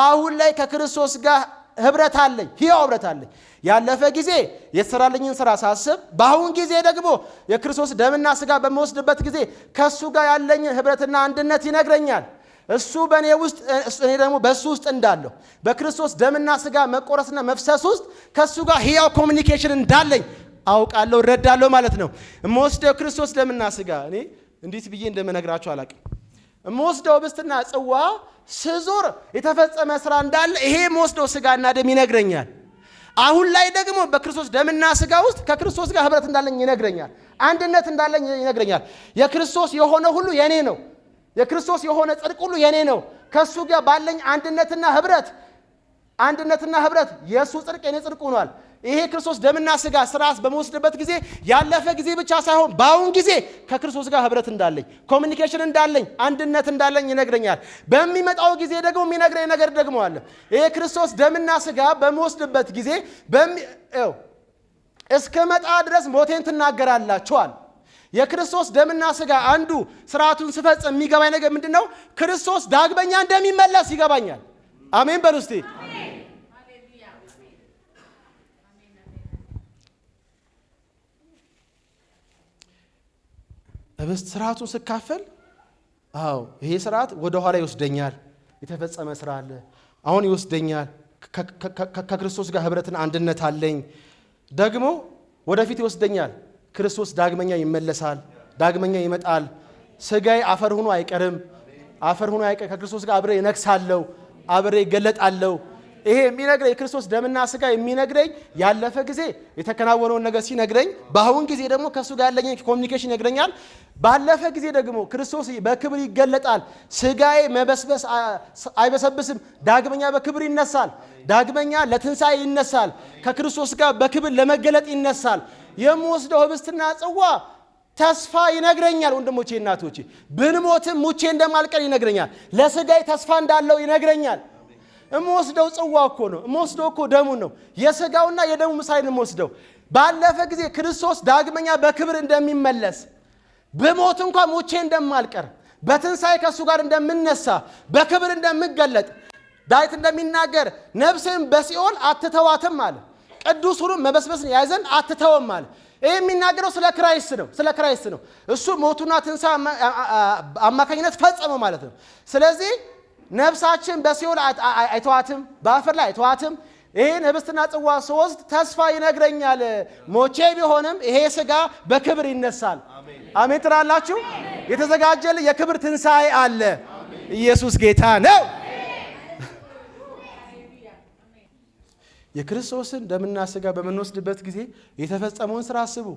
አሁን ላይ ከክርስቶስ ጋር ህብረት አለኝ፣ ሕያው ህብረት አለኝ። ያለፈ ጊዜ የተሰራልኝን ስራ ሳስብ፣ በአሁን ጊዜ ደግሞ የክርስቶስ ደምና ስጋ በመወስድበት ጊዜ ከእሱ ጋር ያለኝን ህብረትና አንድነት ይነግረኛል። እሱ በእኔ ውስጥ፣ እኔ ደግሞ በእሱ ውስጥ እንዳለሁ በክርስቶስ ደምና ስጋ መቆረስና መፍሰስ ውስጥ ከእሱ ጋር ሕያው communication እንዳለኝ አውቃለሁ፣ እረዳለሁ ማለት ነው። የምወስደው ክርስቶስ ደምና ስጋ እኔ እንዴት ብዬ እንደምነግራችሁ አላውቅም። የምወስደው ህብስትና ጽዋ ስዞር የተፈጸመ ስራ እንዳለ ይሄ የምወስደው ስጋና ደም ይነግረኛል። አሁን ላይ ደግሞ በክርስቶስ ደምና ስጋ ውስጥ ከክርስቶስ ጋር ህብረት እንዳለኝ ይነግረኛል። አንድነት እንዳለኝ ይነግረኛል። የክርስቶስ የሆነ ሁሉ የኔ ነው። የክርስቶስ የሆነ ጽድቅ ሁሉ የኔ ነው። ከሱ ጋር ባለኝ አንድነትና ህብረት አንድነትና ህብረት የሱ ጽድቅ የኔ ጽድቅ ሆኗል። ይሄ ክርስቶስ ደምና ስጋ ስርዓት በመወስድበት ጊዜ ያለፈ ጊዜ ብቻ ሳይሆን በአሁን ጊዜ ከክርስቶስ ጋር ህብረት እንዳለኝ፣ communication እንዳለኝ፣ አንድነት እንዳለኝ ይነግረኛል። በሚመጣው ጊዜ ደግሞ የሚነግረኝ ነገር ደግሞ አለ። ይሄ ክርስቶስ ደምና ስጋ በመወስድበት ጊዜ እስከመጣ ድረስ ሞቴን ትናገራላችኋል። የክርስቶስ ደምና ስጋ አንዱ ስርዓቱን ስፈጽም የሚገባኝ ነገር ምንድን ነው? ክርስቶስ ዳግመኛ እንደሚመለስ ይገባኛል። አሜን በሉ እስቲ። ህብስት ስርዓቱን ስካፈል፣ አዎ፣ ይሄ ስርዓት ወደ ኋላ ይወስደኛል። የተፈጸመ ስራ አለ። አሁን ይወስደኛል። ከክርስቶስ ጋር ህብረትን አንድነት አለኝ። ደግሞ ወደፊት ይወስደኛል። ክርስቶስ ዳግመኛ ይመለሳል፣ ዳግመኛ ይመጣል። ስጋዬ አፈር ሆኖ አይቀርም፣ አፈር ሆኖ አይቀርም። ከክርስቶስ ጋር አብሬ እነግሳለሁ፣ አብሬ ይገለጣለሁ። ይሄ የሚነግረኝ የክርስቶስ ደምና ስጋ የሚነግረኝ ያለፈ ጊዜ የተከናወነውን ነገር ሲነግረኝ፣ በአሁን ጊዜ ደግሞ ከእሱ ጋር ያለኝ communication ይነግረኛል። ባለፈ ጊዜ ደግሞ ክርስቶስ በክብር ይገለጣል። ስጋዬ መበስበስ አይበሰብስም። ዳግመኛ በክብር ይነሳል። ዳግመኛ ለትንሣኤ ይነሳል። ከክርስቶስ ጋር በክብር ለመገለጥ ይነሳል። የምወስደው ህብስትና ጽዋ ተስፋ ይነግረኛል። ወንድሞቼ እናቶቼ፣ ብንሞትም ሙቼ እንደማልቀር ይነግረኛል። ለስጋዬ ተስፋ እንዳለው ይነግረኛል። እምወስደው ጽዋ እኮ ነው። እምወስደው እኮ ደሙን ነው። የስጋውና የደሙ ምሳሌ ነው የምወስደው። ባለፈ ጊዜ ክርስቶስ ዳግመኛ በክብር እንደሚመለስ፣ ብሞት እንኳ ሞቼ እንደማልቀር፣ በትንሣኤ ከእሱ ጋር እንደምነሳ፣ በክብር እንደምገለጥ ዳዊት እንደሚናገር ነፍሴን በሲኦል አትተዋትም አለ። ቅዱሱንም መበስበስን ያይ ዘንድ አትተወም አለ። ይህ የሚናገረው ስለ Christ ነው። ስለ Christ ነው። እሱ ሞቱና ትንሣኤ አማካኝነት ፈጸመው ማለት ነው። ስለዚህ ነፍሳችን በሲኦል አይተዋትም፣ በአፈር ላይ አይተዋትም። ይህን ህብስትና ጽዋ ስወስድ ተስፋ ይነግረኛል። ሞቼ ቢሆንም ይሄ ስጋ በክብር ይነሳል። አሜን ትላላችሁ? የተዘጋጀልህ የክብር ትንሣኤ አለ። ኢየሱስ ጌታ ነው። የክርስቶስን ደምና ስጋ በምንወስድበት ጊዜ የተፈጸመውን ስራ አስቡ።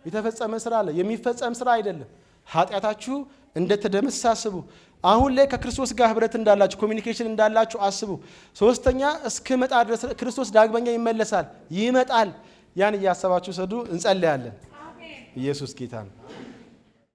የተፈጸመ ስራ አለ። የሚፈጸም ስራ አይደለም። ኃጢአታችሁ እንደተደመሰሰ አስቡ። አሁን ላይ ከክርስቶስ ጋር ህብረት እንዳላችሁ፣ communication እንዳላችሁ አስቡ። ሶስተኛ፣ እስክመጣ ድረስ ክርስቶስ ዳግመኛ ይመለሳል፣ ይመጣል። ያን እያሰባችሁ ሰዱ። እንጸልያለን። ኢየሱስ ጌታ ነው።